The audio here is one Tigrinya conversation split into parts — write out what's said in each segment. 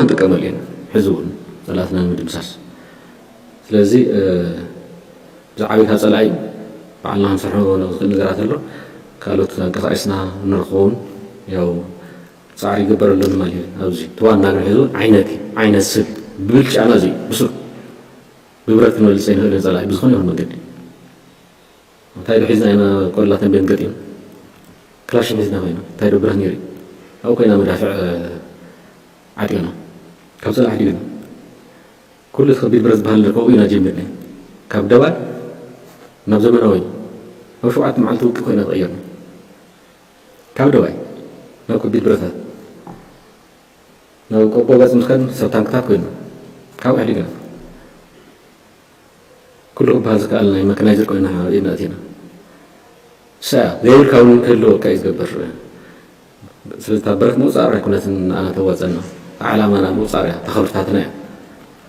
ንጥቀመሉ ኢና። ሕዚ እውን ጸላእትና ንምድምሳስ። ስለዚ ብዛዕባ ካብ ጸላኢ ባዕልና ክንሰርሖ ንኽእል ነገራት ኣሎ። ካልኦት ኣንቀሳቒስና ንረኽቦም ያው ጻዕሪ ይግበረሎም ማለት እዩ። ኣብዚ እቲ ዋና ግን ሕዚ ዓይነት ዓይነት ስብ ብብልጫና እዚ ብሱር ብብረት ክንበልጽ ኣይንኽእልን። ጸላኢ ብዝኾነ ይኹን መንገዲ እንታይ ዶ ሒዝና ኢና ቆላ ተንቤን ገጢም ክላሽን ሒዝና ኮይና እንታይ ዶ ብረት ነይሩ ኣብኡ ኮይና መዳፍዕ ዓጢቕና ካብ ጸላኢ ሓዲግና ኩሉ እቲ ከቢድ ብረት ዝበሃል ከብኡ ኢና ጀሚርና። ካብ ደባል ናብ ዘመናዊ ኣብ ሸውዓተ መዓልቲ ውቂ ኮይና ተቐየርና። ካብ ደባይ ናብ ከቢድ ብረታት ናብ ቆቦ ገጽ ምስ ከድና ሰብ ታንክታት ኮይና ካብኡ ኣሕዲግና ኩሉ ክበሃል ዝከኣል ናይ መካናይዝድ ኮይና ኢድና ኣቲና። ሰያ ዘይብልካ እውን ክህልወካ እዩ ዝገብር። ስለዚ እታ ብረት ምውጻእ ኣይኮነትን ንኣና ተዋጸና፣ ዓላማና ምውጻእ እያ፣ እታ ክብርታትና እያ።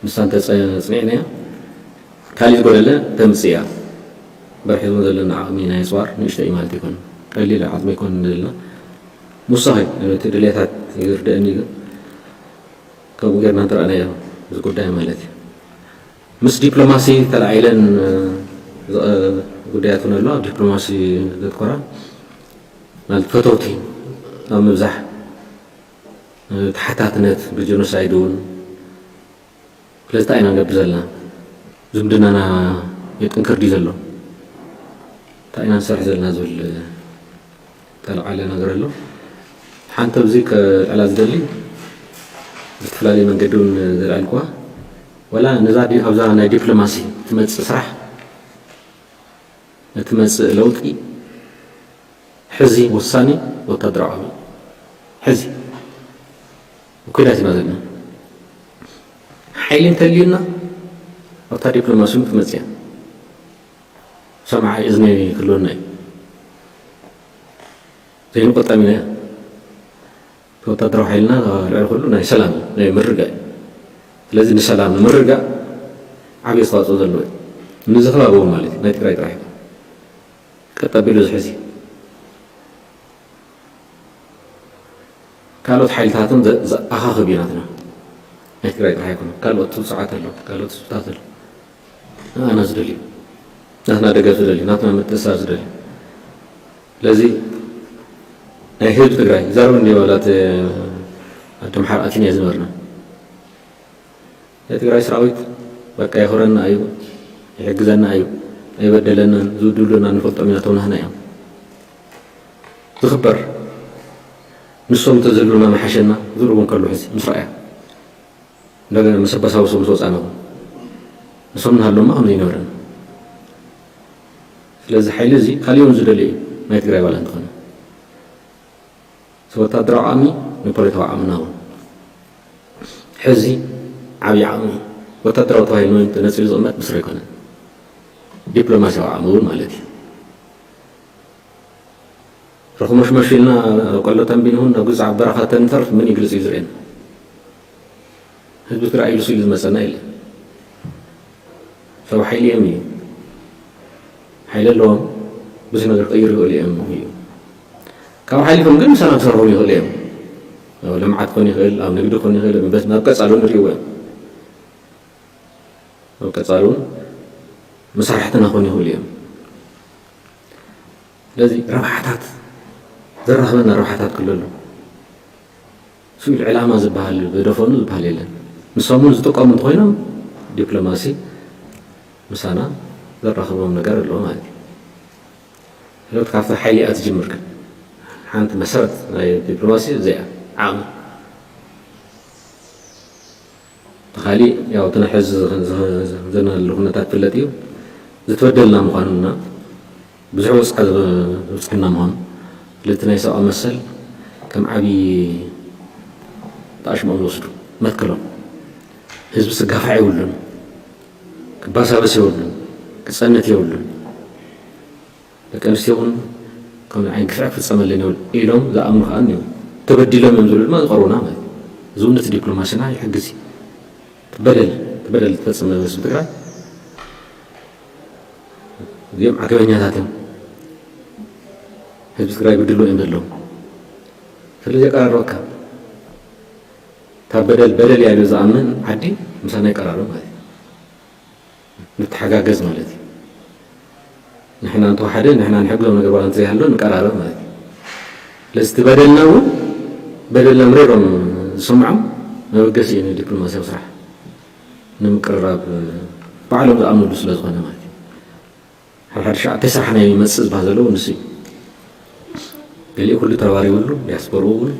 ንሳ እንተጸኒዕናያ ካሊእ ዝጎደለ ተምጽእ እያ። በርሒዝ እውን ዘለና ዓቕሚ ናይ ኣጽዋር ንእሽቶ እዩ ማለት ኣይኮነን፣ ቀሊል ዓቕሚ ኣይኮነን ዘለና። ምሳኺ እቲ ድሌታት ይርድእኒ ግን ከምኡ ጌርና እንተረኣናዮ እዚ ጉዳይ ማለት እዩ። ምስ ዲፕሎማሲ ተላዒለን ጉዳያት እውን ኣሎ። ኣብ ዲፕሎማሲ ዘትኮራ ማለት ፈተውቲ ኣብ ምብዛሕ ተሓታትነት ብጀኖሳይድ እውን ስለዚ እንታይ ኢና ንገብር ዘለና? ዝምድናና የጥንክር ድዩ ዘሎ? እንታይ ኢና ንሰርሕ ዘለና ዝብል ጠልዓለ ነገር ኣሎ። ሓንቲ ኣብዚ ከልዕላ ዝደሊ ብዝተፈላለየ መንገዲ እውን ዘልዓልኩዋ ዋላ ነዛ ዲ- ኣብዛ ናይ ዲፕሎማሲ ትመጽእ ስራሕ እቲ መጽእ ለውጢ ሕዚ ወሳኒ ወታደራዊ ዓቕሚ ሕዚ ኩናት ኢና ዘለና። ሓይሊ እንተልዩና ኣብታ ዲፕሎማሲ እውን ክትመጽእ እያ። ሰማዓይ እዝኒ ክህልወና እዩ። ዘይንቆጠም ኢና። ወታደራዊ ሓይልና ልዕሊ ኩሉ ናይ ሰላም ናይ ምርጋእ እዩ። ስለዚ ንሰላም ንምርጋእ ዓብዪ ኣስተዋፅኦ ዘለዎ እዩ። ንዚ ከባቢ እውን ማለት እዩ ናይ ትግራይ ጥራሕ ይኮን ቀጥ ኣቢሉ ዝሕዚ ካልኦት ሓይልታትን ዘ- ዘኣኻኽብ እዩ ናትና። ናይ ትግራይ ጥራሕ ኣይኮነ ካልኦት ስብስዓት ኣሎ ካልኦት ስብታት ኣሎ። ንኣና ዝደልዩ ናትና ደገፍ ዝደልዩ ናትና ምትእሳር ዝደልዩ ስለዚ ናይ ህዝቢ ትግራይ ዛረብ እንዲ በላት ኣቶም ሓርኣትን እየ ዝነበርና ናይ ትግራይ ሰራዊት በቃ የኽብረና እዩ ይሕግዘና እዩ ኣይበደለናን ዝውድሉና ንፈልጦም ኢና ተውናህና እዮም ዝኽበር ንሶም እንተዝህሉና መሓሸና ዝርቡ እንከሉ ሕዚ ምስ ረኣያ እንደገና መሰበሳዊ ሰብ ምስ ወፃና እውን ንሶም ንሃሎማ ከም ዘይነበረን ስለዚ ሓይሊ እዚ ካሊእ እውን ዝደልዩ እዩ ናይ ትግራይ ባላ እንተኾነ እዚ ወታደራዊ ዓቕሚ ንፖለቲካዊ ዓቕምና እውን ሕዚ ዓብዪ ዓቕሚ እዩ። ወታደራዊ ተባሂሉ ተነፂሉ ዝቕመጥ ብስሩ ኣይኮነን። ዲፕሎማሲያዊ ዓቕሚ እውን ማለት እዩ። ረኽሞሽመሽ ኢልና ቆሎ ተንቢን እውን ኣብ ግዛዕ በረኻ ተንተርፍ ምን ይግልፅ እዩ ዝርእየና። ህዝቢ ትግራይ ኢሉ ስኢሉ ዝመፀና የለን። ሰብ ሓይሊ እዮም እዩ ሓይሊ ኣለዎም ብዙ ነገር ክቕይሩ ይኽእሉ እዮም እዩ ካብ ሓሊፎም ግን ምሳና ክሰርሑ ይኽእሉ እዮም ኣብ ልምዓት ኮን ይኽእል ኣብ ንግዲ ኮን ይኽእል በስ ናብ ቀፃሉ ንሪእዎ እዮም ኣብ ቀፃሉ መሳርሕትና ኮን ይኽእሉ እዮም ስለዚ ረብሓታት ዘራኽበና ረብሓታት ክለሉ ስኢል ዕላማ ዝበሃል ብደፈኑ ዝበሃል የለን። ንሶም እውን ዝጥቀሙ እንተኮይኖም ዲፕሎማሲ ምሳና ዘራኽቦም ነገር ኣለዎ ማለት እዩ። ስለዚ ካብቲ ሓይሊ እያ ትጅምር ግን ሓንቲ መሰረት ናይ ዲፕሎማሲ እዚኣ ዓቕሚ ተኻሊ ያው እቲ ንሕዚ ዘለናሉ ኩነታት ፍለጥ እዩ ዝተበደልና ምዃኑና ብዙሕ ወፅዓ ዝበፅሐና ምዃኑ ስለቲ ናይ ሰብኣዊ መሰል ከም ዓብዪ ተኣሽሞኦም ዝወስዱ መትከሎም ህዝቢ ስጋፋዕ የብሉን ክባሳበስ የብሉን ክፀንት የብሉን ደቂ ኣንስትዮ እውን ከም ዓይን ግፍዕ ክፍፀመለን ይብል ኢሎም ዝኣምኑ ከዓ እኒው ተበዲሎም እዮም ዝብሉ ድማ ዝቐርቡና ማለት እዚ እውን ነቲ ዲፕሎማሲና ይሕግዝ እዩ ትበደል ትበደል ትፈፅም ህዝቢ ትግራይ እዚኦም ዓገበኛታት እዮም ህዝቢ ትግራይ ብድሉ እዮም ዘለዉ ስለዚ የቀራርበካ ካብ በደል በደል እያ ኢሉ ዝኣምን ዓዲ ምሳና ይቀራረብ ማለት እዩ። ንተሓጋገዝ ማለት እዩ። ንሕና እንተወሓደ ንሕና ንሕግዞም ነገር ዋላ እንተዘይሃሎ ንቀራረብ ማለት እዩ። ስለዚ እቲ በደልና እውን በደልና ምሬሮም ዝስምዖም መበገሲ እዩ ንዲፕሎማሲያዊ ስራሕ ንምቅርራብ ባዕሎም ዝኣምንሉ ስለ ዝኾነ ማለት እዩ። ሓድሓደ ሸዓተ ስራሕ ናይ መፅእ ዝበሃል ዘለዎ ንሱ እዩ። ገሊኡ ኩሉ ተረባሪቡሉ፣ ዲያስፖርኡ እውን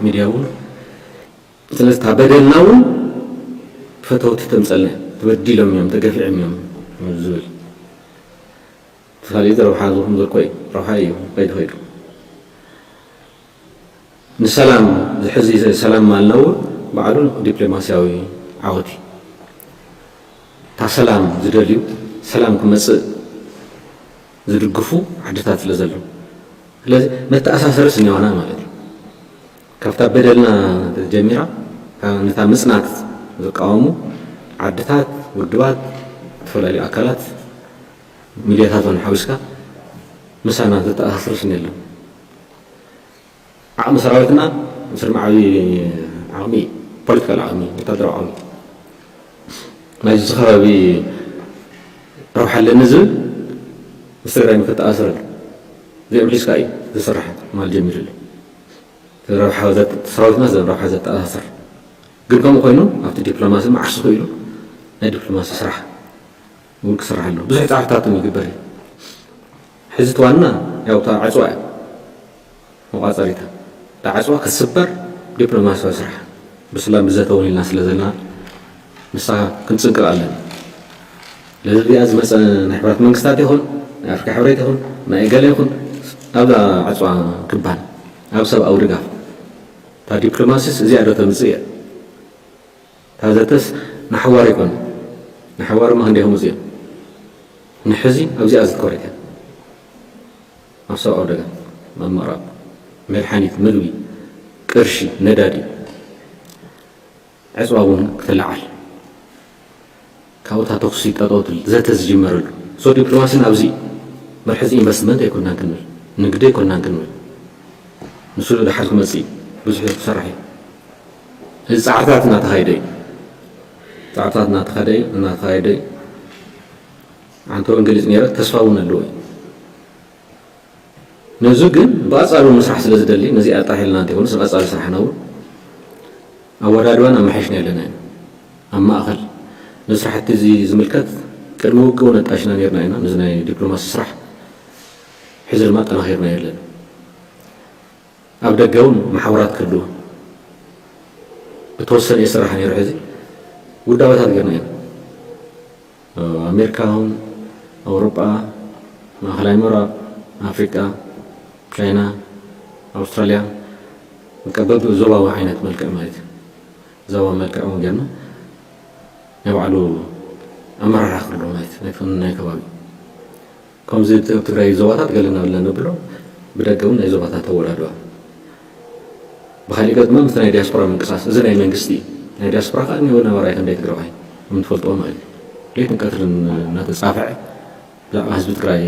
ሚድያ እውን። ስለዚ እታ በደልና እውን ፈተውቲ ተምፀልና እያ። ተበዲሎም እዮም፣ ተገፊዖም እዮም ዝብል ተሳሊጥ ረብሓ ዝኹም ዘኮይ ረብሓ እዩ ከይዱ ከይዱ። ንሰላም ዝሕዚ ሰላም ማልነው ባዕሉ ዲፕሎማሲያዊ ዓወት እዩ። እታ ሰላም ዝደልዩ ሰላም ክመፅእ ዝድግፉ ዓድታት ስለ ዘለዉ ስለዚ መተኣሳሰሪ ስኒዋና ማለት እዩ። ካብታ በደልና ጀሚራ ነታ ምፅናት ዝቃወሙ ዓድታት፣ ውድባት፣ ዝተፈላለዩ ኣካላት፣ ሚድያታት ውን ሓዊስካ ምሳና ዘተኣሳስር ስኒ ኣሎ። ዓቕሚ ሰራዊትና ምስ ድማ ዓብዪ ዓቕሚ፣ ፖለቲካል ዓቕሚ፣ ወታደራዊ ዓቕሚ ናይዚ ከባቢ ረብሓ ኣለኒ ዝብል ምስ ትግራይ ንክተኣሳሰር እዩ። እዚኦም ሒዝካ እዩ ዝስራሕ ማል ጀሚሩ ኣሎ። ረብሓ ዘት- ሰራዊትና ዘ- ረብሓ ዘተኣሳሰር ግን ከምኡ ኮይኑ ኣብቲ ዲፕሎማሲ መዓርሱ ክኢሉ ናይ ዲፕሎማሲ ስራሕ እውን ክስራሕ ኣሎ። ብዙሕ ፃዕርታት እውን ይግበር እዩ። ሕዚ እቲ ዋና ያው እታ ዕፅዋ እያ መቋፀሪታ። እታ ዕፅዋ ክትስበር ዲፕሎማሲያዊ ስራሕ ብስላም ብዘተ እውን ኢልና ስለ ዘለና ንሳ ክንፅንቅቕ ኣለና። ለዚ እዚኣ ዝመፀ ናይ ሕብራት መንግስታት ይኹን ናይ ኣፍሪካ ሕብረት ይኹን ናይ ገለ ይኹን ኣብዛ ዕፅዋ ክባን ኣብ ሰብኣዊ ድጋፍ እታ ዲፕሎማሲስ እዚኣ ዶ ተምፅእ እያ። እታ ዘተስ ንሓዋር ይኮነ ንሓዋር ማ ክንደይ ከምፅእ እዮም ንሕዚ ኣብዚኣ ዝትኮረት እያ። ኣብ ሰብኣዊ ደገፍ ኣብ ምቕራብ መድሓኒት፣ ምግቢ፣ ቅርሺ፣ ነዳዲ ዕፅዋ እውን ክትለዓል ካብኡ እታ ተኩሲ ጠጠው ትብል ዘተ ዝጅመረሉ ሶ ዲፕሎማሲ ናብዚ እዩ። መርሕዚ ኢንቨስትመንት ኣይኮናን ክንብል ንግዲ ኣይኮናን ክንብል ንሱ ደሓር ክመፅእ እዩ። ብዙሕ ክሰርሕ እዩ። እዚ ፃዕርታት እናተኻየደ እዩ። ፃዕርታት እናተኻደ እናተኻየደ እዩ። ኣንተ እውን ገሊፅ ነይረ ተስፋ እውን ኣለዎ እዩ። ነዚ ግን ብቐፃሉ ምስራሕ ስለ ዝደሊ ነዚ ኣጣሒልና እንተይኮነስ ንቐፃሊ ስራሕና እውን ኣወዳድባን ኣመሓይሽና ኣለና ኢና። ኣብ ማእኸል ነዚ ስራሕቲ እዚ ዝምልከት ቅድሚ ውግእ እውን ኣጣሽና ነርና ኢና። ነዚ ናይ ዲፕሎማሲ ስራሕ ሕዚ ድማ ኣጠናኺርና ኣለና። ኣብ ደገ እውን መሓውራት ክህልዎ ብተወሰነ የስራሕ ነይሩ። ሕዚ ውዳበታት ገርና ኢና። ኣሜሪካ እውን፣ ኣውሮጳ፣ ማእኸላይ ምዕራብ፣ ኣፍሪቃ፣ ቻይና፣ ኣውስትራልያ፣ በቃ በብዞባዊ ዓይነት መልክዕ ማለት እዩ። ዞባዊ መልክዕ እውን ጌርና ናይ ባዕሉ ኣመራርሓ ክህልዎ ማለት እዩ። ናይ ትኽን ናይ ከባቢ ከምዚ ኣብ ትግራይ ዞባታት ገለ እናበልና ነብሎ ብደገ እውን ናይ ዞባታት ኣወዳድባ ብካሊእ ገጽ ድማ ምስቲ ናይ ዲያስፖራ ምንቅስቃስ እዚ ናይ መንግስቲ እዩ። ናይ ዲያስፖራ ከዓ እኒኦ ነባራይ ክንደይ ትግራዋይ ከም ትፈልጥዎ ማለት እዩ። ሌትን ቀትርን እናተጻፍዐ ብዛዕባ ህዝቢ ትግራይ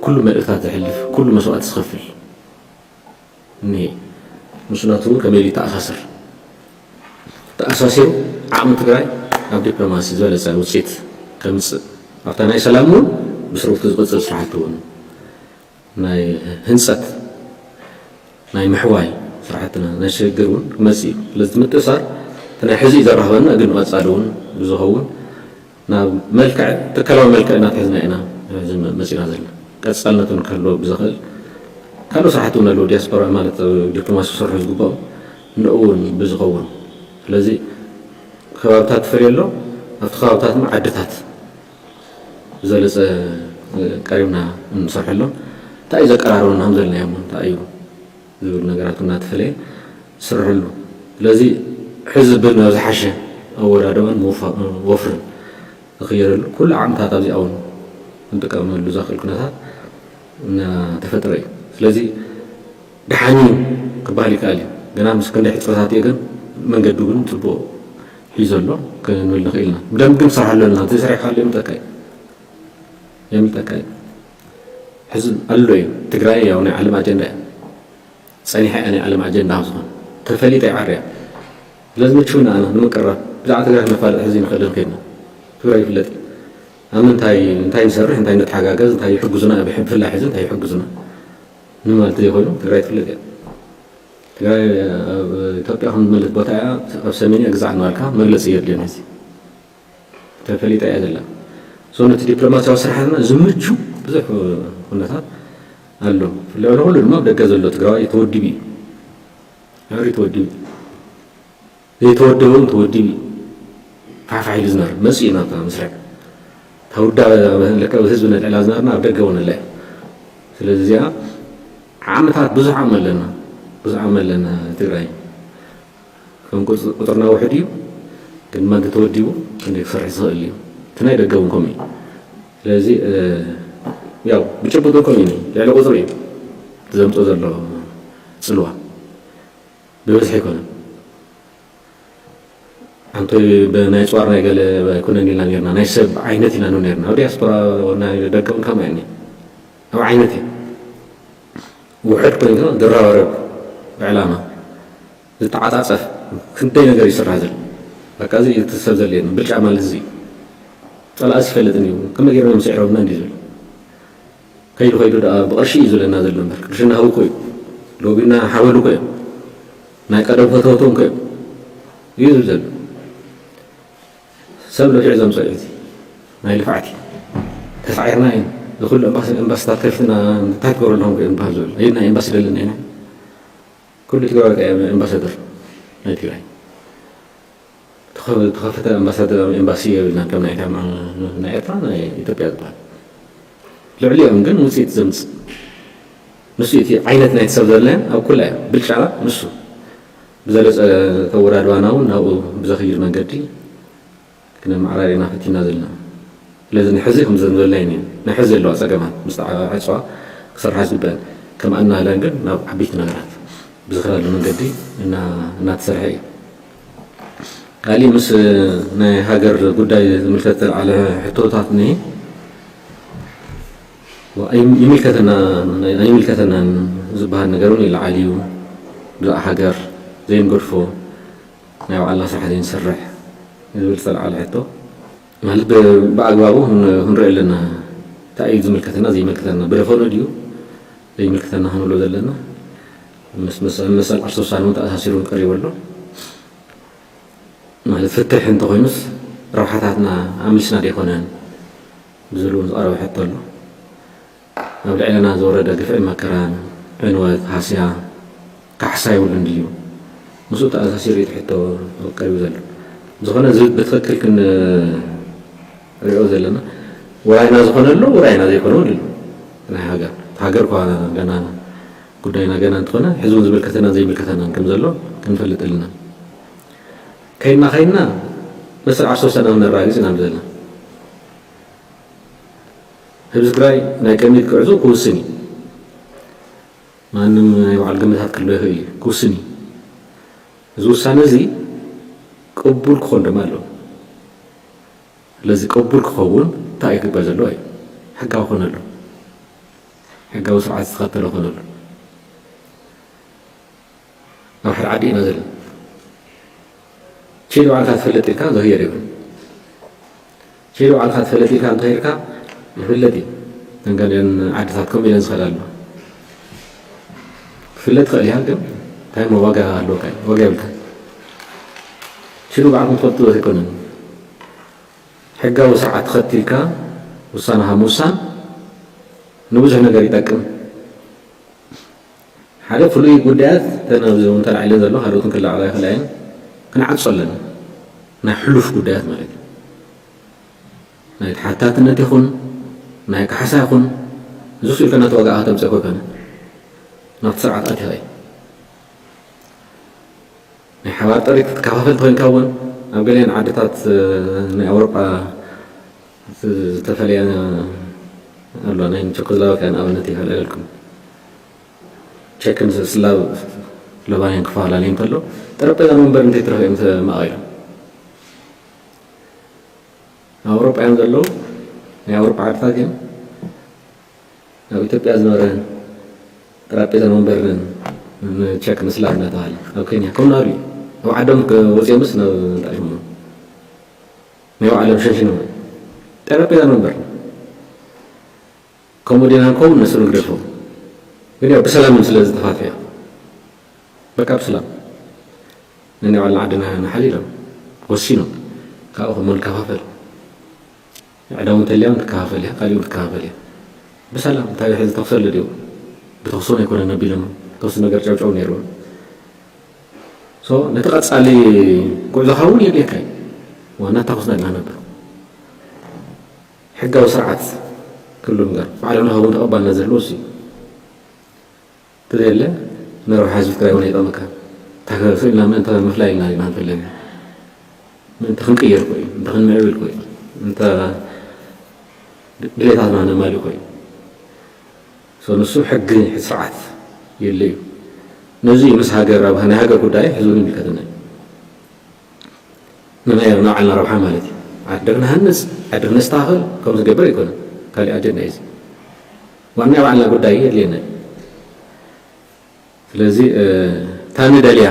ኩሉ መልእክታት ዘሕልፍ ኩሉ መስዋእቲ ዝኸፍል እኒሄ። ንሱ ናቱ እውን ከመይ ኢሉ ይተኣሳሰር ተኣሳሲሩ ዓቕሚ ትግራይ ኣብ ዲፕሎማሲ ዝበለፀ ውፅኢት ከምፅእ ኣብታ ናይ ሰላም እውን ብስሩፍቲ ዝቕፅል ስራሕቲ እውን ናይ ህንፀት ናይ ምሕዋይ ስራሕትና ናይ ሽግግር እውን ክመፅእ እዩ። ስለዚ ምትእሳር እቲ ናይ ሕዚ እዩ ዘራኽበና ግን ንቐፃሊ እውን ብዝኸውን ናብ መልክዕ ትካላዊ መልክዕ እናትሕዝና ኢና ሕዚ መፂና ዘለና ቀፃልነት እውን ክህልዎ ብዝኽእል ካልኦ ስራሕቲ እውን ኣለዎ ዲያስፖራ ማለት ዲፕሎማሲ ክሰርሑ ዝግባኦም ንኡ እውን ብዝኸውን ስለዚ ከባብታት ትፈልዮ ኣሎ ኣብቲ ከባብታት ድማ ዓድታት ብዝበለፀ ቀሪብና እንሰርሐሎም እንታይ እዩ ዘቀራርበና ከም ዘለናዮም እንታይ እዩ ዝብል ነገራት እናተፈለየ ዝስርሐሉ ስለዚ ሕዚ ብናብ ዝሓሸ ኣወዳደባን ወፍርን ዝኽየደሉ ኩሉ ዓቕምታት ኣብዚኣ እውን ክንጥቀመሉ ዘኽእል ኩነታት እናተፈጥረ እዩ። ስለዚ ደሓን እዩ ክበሃል ይከኣል እዩ። ግና ምስ ክንደይ ሕፅረታት እየ ግን መንገዱ ግን ፅቡቕ ሒዙ ኣሎ ክንብል ንኽእል ኢና። ብደንብ ግን ንሰርሓሉ ኣለና። ዘይሰሪሕካሉ የምልጠካ እዩ የምልጠካ እዩ። ሕዚ ኣሎ እዩ። ትግራይ ያው ናይ ዓለም ኣጀንዳ እያ። ፀኒሓ እያ ናይ ዓለም ኣጀንዳ ካብ ዝኾነ ተፈሊጠ ይዓርያ። ስለዚ ምቹና ኣና ንምቅራብ ብዛዕባ ትግራይ ነፋልጥ ሕዚ ንኽእል ንክድና ትግራይ ይፍለጥ እዩ። ኣብ ምንታይ እንታይ ንሰርሕ እንታይ ንተሓጋገዝ እንታይ ይሕግዙና ብፍላይ ሕዚ እንታይ ይሕግዙና ንማለት ዘይኮይኑ ትግራይ ትፍለጥ እያ። ትግራይ ኣብ ኢትዮጵያ ከም ዝመለት ቦታ እያ። ኣብ ሰሜን እያ ግዛዕ እናበልካ መግለፂ የድልዮን ሕዚ ተፈሊጣ እያ ዘላ። ሶ ነቲ ዲፕሎማሲያዊ ስራሕና ዝምቹ ብዙሕ ኩነታት ኣሎ። ልዕሊ ኩሉ ድማ ኣብ ደገ ዘሎ ትግራዋይ ተወዲቡ እዩ። ሕሪ ተወዲቡ እዩ። ዘይተወደበ እውን ተወዲቡ እዩ። ፋሕፋሕ ኢሉ ዝነር መፅኡ እዩ ናብታ መስርዕ። ተውዳ ለቀ ህዝቢ ነልዕላ ዝነበርና ኣብ ደገ እውን ኣለ። ስለዚ እዚኣ ዓመታት ብዙሕ ዓመት ኣለና፣ ብዙሕ ዓመት ኣለና ትግራይ ከም ቁፅርና ውሕድ እዩ። ግን ድማ እንተተወዲቡ ክንደይ ክሰርሕ ዝኽእል እዩ። እቲ ናይ ደገ እውን ከምኡ እዩ። ስለዚ ያው ብጭቡጥ እውን ከምኡ እዩ። ልዕሊ ቁፅሪ እዩ ዘምፅኦ ዘሎ ፅልዋ ብብዝሒ ኣይኮነን። ኣንቶይ ብናይ ፅዋር ናይ ገለ ኣይኮነን ኢልና ነርና፣ ናይ ሰብ ዓይነት ኢና ኑ ነርና። ኣብ ዲያስፖራ ናይ ደገ እውን ከምኡ እኒ ኣብ ዓይነት እዩ። ውሕድ ኮይኑ ድራባረብ ብዕላማ ዝተዓፃፀፍ ክንደይ ነገር ይስራሕ ዘሎ። በቃ እዚ እቲ ሰብ ዘድልየኒ ብልጫ ማለት እዚ እዩ። ፀላእስ ይፈልጥን እዩ። ከመይ ገይሮም እዮም ስዒሮምና እንዲ ዝብል ከይዱ ከይዱ ደኣ ብቕርሺ እዩ ዝብለና ዘሎ እምበር ቅርሽና ሃቡ እኮ እዩ። ሎቢና ሓበሉ እኮ እዮም። ናይ ቀደም ፈተወቶም እኮ እዮም እዩ ዝብል ዘሎ። ሰብ ለፊዑ ዘምፅኦ እዩ። ናይ ልፍዓት እዩ። ተሳዒርና እዩ። ዝኩሉ ኤምባስታት ከፊትና እንታይ ትገብረሎም እዮም ዝበሃል ዘሎ። ናይ ኤምባሲ ደለና ኢና። ኩሉ ትግራዋይ ከ ኣምባሳደር ናይ ትግራይ ተኸፈተ ኣምባሳደር ኤምባሲ የብልናን ከም ናይ ኤርትራ ናይ ኢትዮጵያ ዝበሃል ልዕሊኦም ግን ውፅኢት ዘምፅእ ንሱ እቲ ዓይነት ናይቲ ሰብ ዘለና ኣብ ኩላ እያ ብልጫ ንሱ ብዘለፀ ተወዳድባና እውን ናብኡ ብዘኽይድ መንገዲ ክነመዓራርየና ፈቲና ዘለና። ስለዚ ንሕዚ ከም ዘንበልና እዩ። ናይ ሕዚ ዘለዋ ፀገማት ምስ ተዓፅዋ ክሰርሓ ዝግበአን ከም ኣናህለን ግን ናብ ዓበይቲ ነገራት ብዝኽላሉ መንገዲ እናተሰርሐ እዩ። ካሊእ ምስ ናይ ሃገር ጉዳይ ዝምልከት ዝተልዓለ ሕቶታት እኒሀ ይምልከተና ኣይምልከተናን ዝበሃል ነገር እውን ይለዓል እዩ። ብዛዕ ሃገር ዘይንገድፎ ናይ ባዕልና ስራሕ ዘይንሰርሕ ዝብል ዝተልዓለ ሕቶ ማለት ብኣግባቡ ክንሪኦ ኣለና። እንታይ እዩ ዝምልከተና ዘይምልከተና ብደፈኑ ድዩ ዘይምልከተና ክንብሎ ዘለና ምስ መሰል ዓርሶ ውሳነ እውን ተኣሳሲሩ ቀሪቡ ኣሎ። ማለት ፍትሕ እንተኮይኑስ ረብሓታትና ኣምልስና ደይኮነን ብዝብል እውን ዝቐረበ ሕቶ ኣሎ። ኣብ ልዕለና ዝወረደ ግፍዕን መከራን ዕንወት ሃስያ ካሕሳ የብሉን ድዩ? ምስኡ ተኣሳሲሩ እዩ እቲ ሕቶ ቀሪቡ ዘሎ። ብዝኾነ እዚ ብትኽክል ክንሪኦ ዘለና ውራይና ዝኾነ ኣሎ ውራይና ዘይኮነ እውን ኣሎ። ናይ ሃገር እቲ ሃገር እኳ ገና ጉዳይና ገና እንተኾነ ሕዚ እውን ዝምልከተናን ዘይምልከተናን ከም ዘሎ ክንፈልጥ ኣለና። ከይድና ከይድና መሰል ዓርሶ ውሳነ ክነረጋግፅ ኢና ዘለና። ህዝቢ ትግራይ ናይ ቅድሚት ክዕዙ ክውስን እዩ። ማንም ናይ ባዕሉ ግምታት ክህልዎ ይኽእል እዩ ክውስን እዩ። እዚ ውሳነ እዚ ቅቡል ክኾን ድማ ኣለዎ። ስለዚ ቅቡል ክኸውን እንታይ እዩ ክግበር ዘለዎ እዩ ሕጋዊ ክኾን ኣለዎ። ሕጋዊ ስርዓት ዝተኸተለ ክኾን ኣለዎ። ኣብ ሓደ ዓዲ ኢና ዘለና። ቺሊ ባዕልካ ትፈልጥ ኢልካ ዘህየር ይብል። ቺሊ ባዕልካ ትፈልጥ ኢልካ እንተሄድካ ይፍለጥ እዩ። ተንገለን ዓድታት ከምኡ ኢለን ዝኸዳ ኣለዋ። ክፍለጥ ትኽእል ኢኻ ግን እንታይ ሞ ዋጋ ኣለካ ዋጋ የብልካ። ቺሊ ባዕልኩም ትፈልጡ ኣይኮነን። ሕጋዊ ስርዓት ተኸቲልካ ውሳነኻ ምውሳን ንብዙሕ ነገር ይጠቅም። ሓደ ፍሉይ ጉዳያት ተናብዚ እውን ተላዒለን ዘሎ ካልኦትን ክላዕላ ይኽእላ እየን። ክንዓጾ ኣለና ናይ ሕሉፍ ጉዳያት ማለት እዩ። ናይ ተሓታትነት ይኹን ናይ ካሕሳ ይኹን እዙ ስኢልካ ናተዋጋእካ ተምፅእ ኮይኮነ ናብቲ ስርዓት ኣቲኻ እዩ። ናይ ሓባር ጥሪት ክትከፋፈል ተኮይንካ እውን ኣብ ገሊአን ዓድታት ናይ ኣውሮጳ ዝተፈለየ ኣሎ ናይ ቸኮስሎቫኪያ ንኣብነት ይፈልለልኩም ቸክን ስላቭ ስሎቫኒያን ክፈላለዩ እንተሎ ጠረጴዛ መንበር እንተይትረኽብ እዮም ተማቒሎም ኣብ ኣውሮጳ እዮም ዘለዉ ናይ ኣውሮጳ ዓድታት እዮም ኣብ ኢትዮጵያ ዝነበረ ጠረጴዛ መንበርን ንቸክ ንስላም እናተባሃለ ኣብ ኬንያ ከም ናሩ እዩ። ኣብ ዓዶም ወፂኦምስ ናብ እንታይ ሽሙ ናይ ባዕሎም ሸንሽኖም ጠረጴዛ መንበር ከምኡ ዲና ንከውን ነሱ ንግደፎም ግን ያው ብሰላም ስለ ዝተፋትሑ እዮም። በቃ ብሰላም ነናይ ባዕልና ዓድና ንሓል ኢሎም ወሲኖም ካብኡ ከም ንከፋፈል ዕዳ እውን ተልያ እውን ትከፋፈል እያ፣ ካሊእ እውን ትከፋፈል እያ። ብሰላም እንታይ ሕዚ ተኽሲ ኣሎ ድዩ? ብተኽሲ እውን ኣይኮነን ኣቢሎም ተኽሲ ነገር ጨውጨው ነይርዎም። ሶ ነቲ ቀጻሊ ጉዕዞኻ እውን የድልየካ እዩ። ዋና ተኽስና ኢና ነበር ሕጋዊ ስርዓት ክሉ ነገር ባዕልና እውን ተቐባልና ዘለዎ እሱ እዩ። ተዘየለ ንረብሓ ህዝቢ ትግራይ እውን የጠቕመካ። እንታይ ክስእልና ምእንተ ምፍላይ ኢልና ኢና ንፈለግ ምእንተ ክንቅየር ኮዩ እንተ ክንምዕብል ኮዩ እንተ ድሌታትና ነማሊ ኮዩ ንሱ ሕጊ ስርዓት የለ እዩ። ነዚ ምስ ሃገር ኣብ ናይ ሃገር ጉዳይ ህዝቢ ይምልከተና እዩ። ንናይ ንባዕልና ረብሓ ማለት እዩ። ዓዲ ክንሃንፅ ዓዲ ክነስተኻኽል ከም ዝገብር ኣይኮነን ካልእ ኣጀንዳ እዩ። ዋና ናይ ባዕልና ጉዳይ የድልየና እዩ። ስለዚ እታ ንደልያ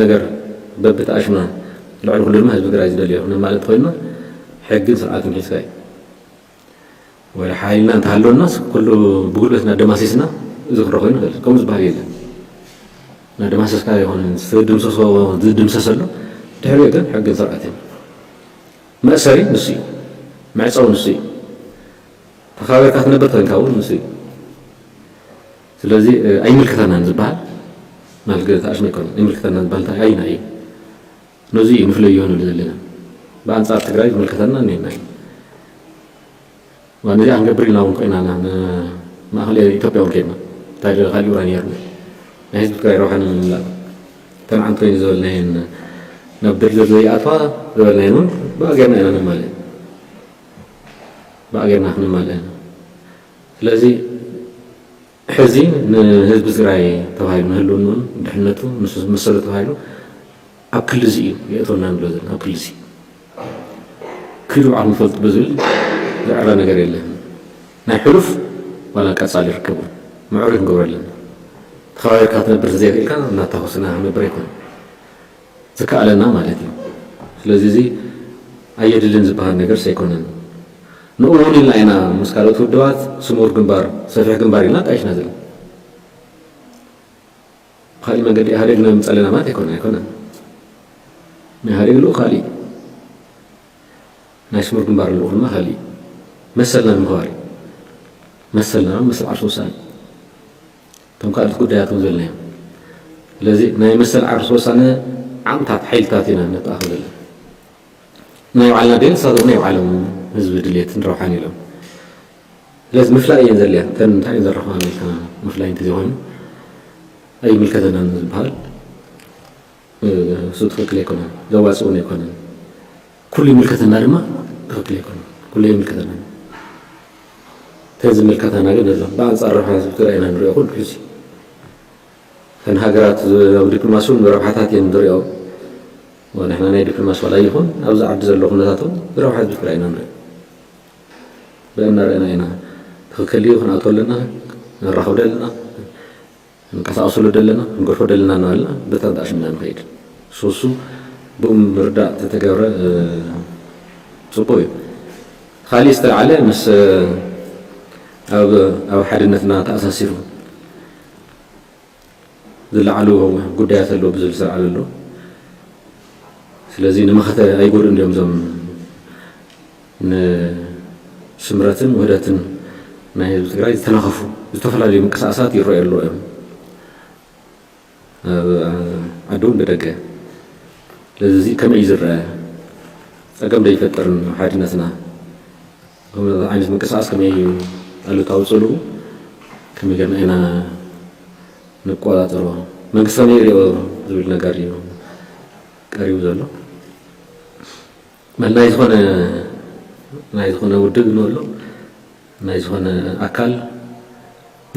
ነገር በብተኣሽማ ልዕሊ ኩሉ ድማ ህዝቢ ትግራይ ዝደልዮ ነማልእ እንተኮይንና ሕግን ስርዓትን ሒዝካ እዩ። ወይ ሓይልና እንተሃለወናስ ኩሉ ብጉልበትና ደማሲስና እዚ ክረ ኮይኑ ይኽእል ከምኡ ዝበሃል የለን። እናደማሰስካ ይኮነ ዝድምሰሶ ዝድምሰሰሉ ድሕሪኡ ግን ሕግን ስርዓትን መእሰሪ ንሱ እዩ። መዕፀዊ ንሱ እዩ። ተኸባቢርካ ትነብር ተኮንካ እውን ንሱ እዩ። ስለዚ ኣይምልከተናን ዝበሃል ማለት ገለ ተኣሽመ ኣይኮነን። ኣይምልከተናን ዝበሃል እንታይ ኣይና እዩ። ነዚ እዩ ንፍለዮ ንብል ዘለና። ብኣንጻር ትግራይ ዝምልከተና እኒና እዩ። ዋን እዚኣ ክንገብር ኢልና እውን ኮይና ኢና ንማእኸል ኢትዮጵያ እውን ከድና እንታይ ደ ካልእ ውራ ነርና ናይ ህዝቢ ትግራይ ረብሓ ንምምላእ እተን ዓንቶይን ዝበልናየን ናብ ድርድር ዘይኣትዋ ዝበልናየን እውን ብኣገርና ኢና ነማልእ ብኣገርና ክንማልእ ኢና። ስለዚ ሕዚ ንህዝቢ ትግራይ ተባሂሉ ንህልውንኡን ድሕነቱ ምስ መሰሉ ተባሂሉ ኣብ ክልዚ እዩ የእተወና ንብሎ ዘለና ኣብ ክልዚ ክዱ ዓቕሚ ፈልጡ ብዝብል ዝዕረ ነገር የለን። ናይ ሕሉፍ ዋላ ቀጻሊ ይርከቡ ምዕሩይ ክንገብሮ ኣለና። ተኸባቢርካ ትነብር ተዘይኽእልካ እናታኾስና ክንነብር ኣይኮነን። ዝከኣለና ማለት እዩ። ስለዚ እዚ ኣየድልን ዝበሃል ነገር ሰይኮነን። ንኡ እውን ኢልና ኢና ምስ ካልኦት ውድባት ስሙር ግንባር ሰፊሕ ግንባር ኢልና ጣይሽና ዘለና። ብካሊእ መንገዲ ኢህኣዴግ ነምፀለና ማለት ኣይኮነን ኣይኮነን። ናይ ኢህኣዴግ ልኡ ካሊእ ናይ ስሙር ግንባር ልኡ ድማ ካሊእ መሰልና ንምኽባር እዩ። መሰልና መሰል ዓርሶ ውሳኔ እቶም ካልኦት ጉዳያት እውን ዝበልናዮም። ስለዚ ናይ መሰል ዓርሶ ውሳነ ዓቕምታት ሓይልታት ኢና ነተኣኸብ ዘለና። ናይ ባዕልና ድሌት ንሳቶም ናይ ባዕሎም ህዝቢ ድሌትን ረብሓን ኢሎም ስለዚ ምፍላይ እየን ዘድልያ እተን እንታይ እየን ዘረኽባ ኢልካ ምፍላይ እንተዘይኮይኑ ኣይምልከተናን ዝበሃል እሱ ትኽክል ኣይኮነን። ዘዋፅእ እውን ኣይኮነን። ኩሉ ይምልከተና ድማ ትኽክል ኣይኮነን። ኩሉ ይምልከተና እተን ዝምልከተና ግን ነዞም ብኣንፃር ረብሓ ህዝቢ ትግራይ ኢና ንሪኦ ኩሉ ግዜ እተን ሃገራት ኣብ ዲፕሎማሲ እውን ረብሓታት እየን ዝሪኦ ንሕና ናይ ዲፕሎማሲ ዋላ ይኹን ኣብዚ ዓዲ ዘሎ ኩነታት እውን ረብሓ ህዝቢ ትግራይ ኢና ንሪኦ ብእና ርአና ኢና ትኽክል እዩ ክንኣቶ ኣለና ነራኸብ ደለና ንቀሳቀሰሉ ደለና ክንገድፎ ደለና እናበልና በታ ኣሽምና ንኸይድ ሶሱ ብኡ ምርዳእ ተተገብረ ፅቡቅ እዩ። ካሊእ ዝተለዓለ ምስ ኣብ ኣብ ሓድነትና ተኣሳሲሩ ዝለዓሉ ጉዳያት ኣለዉ ብዝብል ዝተለዓለ ኣሎ። ስለዚ ንመኸተ ኣይጎድኡን ድዮም እዞም ንስምረትን ውህደትን ናይ ህዝቢ ትግራይ ዝተናኸፉ ዝተፈላለዩ ምንቅስቃሳት ይረኣዩ ኣለዉ እዮም ኣብ ዓዲ እውን ብደገ። ስለዚ እዚ ከመይ እዩ ዝረአ? ፀገም ዶ ይፈጥርን ሓድነትና? ከምዚ ዓይነት ምንቅስቃስ ከመይ እዩ ኣሉታዊ ፅልኡ ከመይ ጌርና ኢና ንቆፃፀሮ? መንግስቲ ከመይ ይሪኦ ዝብል ነገር እዩ ቀሪቡ ዘሎ። በል ናይ ዝኾነ ናይ ዝኾነ ውድብ ንበሎ ናይ ዝኾነ ኣካል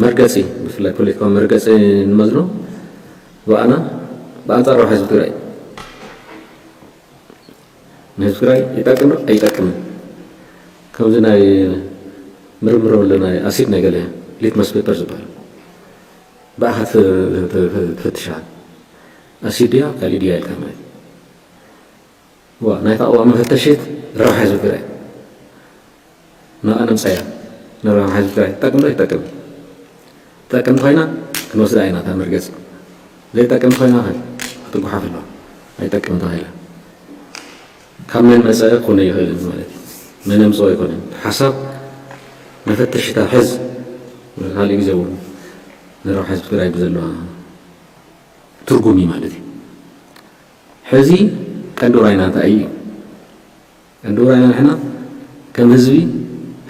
መርገፂ ብፍላይ ፖለቲካዊ መርገፂ ንመዝኖ ብኣና ብኣንፃር ረብሓ ህዝቢ ትግራይ ንህዝቢ ትግራይ ይጠቅም ዶ ኣይጠቅምን ከምዚ ናይ ምርምር ኣሎ ናይ ኣሲድ ናይ ገለ ሊትመስ ፔፐር ዝበሃል ብኣኻ ትፈትሻ ኣሲድያ ካልእ ድያ ኢልካ ማለት እዩ። ዋ ናይታ እዋ መፈተሽት ረብሓ ህዝቢ ትግራይ ንኣ ነምፀያ ንረብሓ ህዝቢ ትግራይ ትጠቅም ዶ ይጠቅም? ትጠቅም እንተኮይና ክንወስዳ ኢና እታ መርገፂ። ዘይጠቅም እንተኮይና ከ ክትጉሓፍ ኣለዋ። ኣይጠቅም ተባሂላ ካብ መን መፀ ክኾነ ይኽእልን ማለት እዩ። መን ኣምፅኦ ኣይኮነን። ሓሳብ መፈተሽታ ሕዝ ካልእ ግዜ እውን ንረብሓ ህዝቢ ትግራይ ብዘለዋ ትርጉም እዩ ማለት እዩ። ሕዚ ቀንዲ ራይና እንታይ እዩ? ቀንዲ ራይና ንሕና ከም ህዝቢ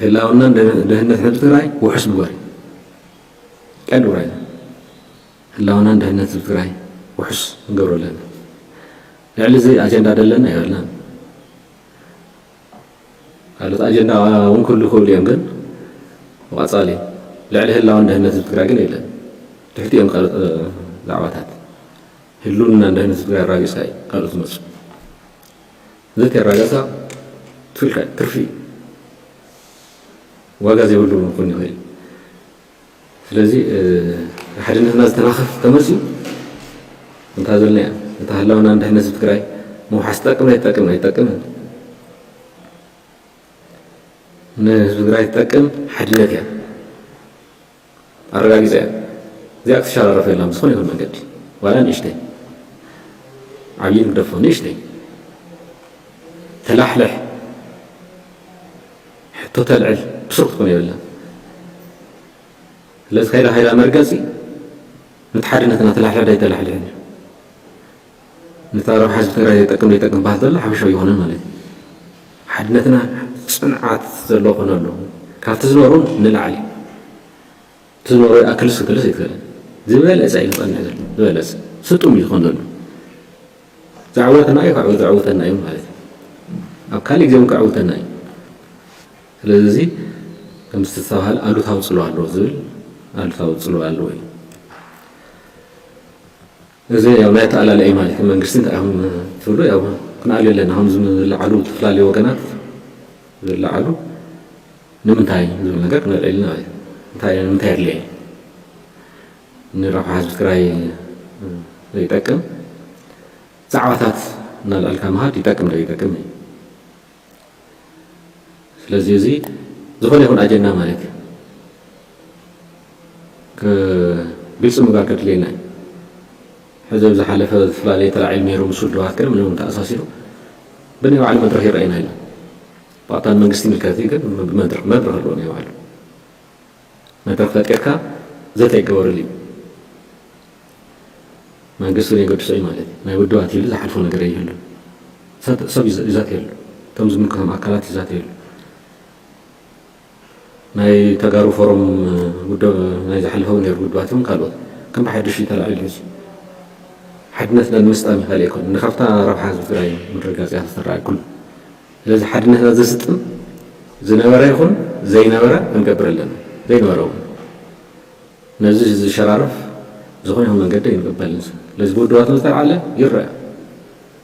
ህላውናን ደህንነት ህዝቢ ትግራይ ውሑስ ምግባር እዩ። ቀንዲ ራይና ህላውናን ደህንነት ህዝቢ ትግራይ ውሑስ ንገብሮ ኣለና። ልዕሊ እዚ ኣጀንዳ ደለና ኣይበልናን። ካልኦት ኣጀንዳ እውን ክህሉ ይኽእሉ እዮም፣ ግን ብቐፃሊ ልዕሊ ህላውን ደህንነት ህዝቢ ትግራይ ግን የለን። ትሕቲ እዮም ካልኦት ዛዕባታት። ህልውና ደህንነት ህዝቢ ትግራይ ኣራጊፅካ እዩ ካልኦት ዝመፁ። እዚ ተረጋግፃ ትፍልካ ትርፊ ዋጋ ዘይብሉ እውን ክኾን ይኽእል። ስለዚ ሓድነትና ዝተናኸፍ ተመፅዩ እንታ ዘለና እያ እታ ህላውና ደህንነት ህዝቢ ትግራይ ምውሓስ ትጠቅም ኣይትጠቅም ኣይትጠቅምን። ንህዝቢ ትግራይ ትጠቅም ሓድነት እያ ኣረጋጊፀ እያ። እዚኣ ክትሸራረፍ የላ ብዝኾነ ይኹን መንገዲ ዋላ ንእሽተይ ዓብዪ ንግደፎ ንእሽተይ ተላሕልሕ ሕቶ ተልዕል ብስሩ ክትኮን የብላ። ስለዚ ከይዳ ከይዳ መርገፂ ነቲ ሓድነትና ተላሕልሕ ዶ ኣይተላሕልሕን እዩ። ነታ ረብሓ ህዝቢ ትግራይ ይጠቅም ዘይጠቅም በሃል ዘሎ ሓፈሻዊ ይኾነን ማለት እዩ። ሓድነትና ፅንዓት ዘለዎ ኮነ ኣለዎ። ካብቲ ዝነበሩን ንላዕሊ እቲ ዝነበሩ ይኣክልስ ክትልስ ኣይትኽእልን። ዝበለፀ እዩ ክፀንዕ ዘሎ ዝበለፀ ስጡም እዩ ዝኾን ዘሎ። ዘዕወትና እዩ ከዕው ዘዕውተና እዩ ማለት እዩ። ኣብ ካልእ ግዜ እውን ከዕውተና እዩ። ስለዚ እዚ ከም ዝተስተባሃለ ኣሉታዊ ፅልዋ ኣለዎ ዝብል ኣሉታዊ ፅልዋ ኣለዎ እዩ። እዚ ያው ናይ ኣተኣላልያ እዩ ማለት እዩ። መንግስቲ እንታይ ኢኹም ትብሉ ያው ክንኣልዮ ኣለና። ከም ዝለዓሉ ዝተፈላለዩ ወገናት ዝለዓሉ ንምንታይ ዝብል ነገር ክነልዕል ኢና ማለት እዩ። እንታይ ንምንታይ ኣድለየ? ንረብሓ ህዝቢ ትግራይ ዘይጠቅም ዛዕባታት እናልዐልካ ምሃድ ይጠቅም ዶ ይጠቅም እዩ። ስለዚ እዚ ዝኾነ ይኹን ኣጀንዳ ማለት እዩ ግልፂ ምግባር ከድልየና እዩ። ሕዚ ኣብ ዝሓለፈ ዝተፈላለየ ተላዒሉ ነይሩ ምስ ውድባት ገለ ምንም ተኣሳሲሩ ብናይ ባዕሉ መድረኽ ይረኣየና ኢልና ብቐጥታ ንመንግስቲ ይምልከት እዩ ግን ብመድረኽ መድረኽ ኣለዎ ናይ ባዕሉ መድረኽ ፈጢርካ ዘተ ይገበረሉ እዩ። መንግስቲ እውን የገድሶ እዩ ማለት እዩ። ናይ ውድባት ኢሉ ዝሓልፎ ነገር የብሉን። ሰብ ይዛተየሉ፣ እቶም ዝምልከቶም ኣካላት ይዛተየሉ። ናይ ተጋሩ ፎረም ውድብ ናይ ዝሓለፈ እውን ነይሩ ውድባት እውን ካልኦት ከም ብሓድሽ እዩ ተላዒሉ ሕዚ ሓድነትና ንምስጣም እዩ ካልእ ኣይኮነን ንካብታ ረብሓ ህዝቢ ትግራይ ምድርጋፅ እያ ተተረኣይ ኩሉ ስለዚ ሓድነትና ዘስጥም ዝነበረ ይኹን ዘይነበረ ክንገብር ኣለና ዘይነበረ እውን ነዚ ዝሸራርፍ ዝኾነ ይኹን መንገዲ ኣይንቅበልን። ስለዚ ብውድባትና ዝተልዓለ ይረኣ፣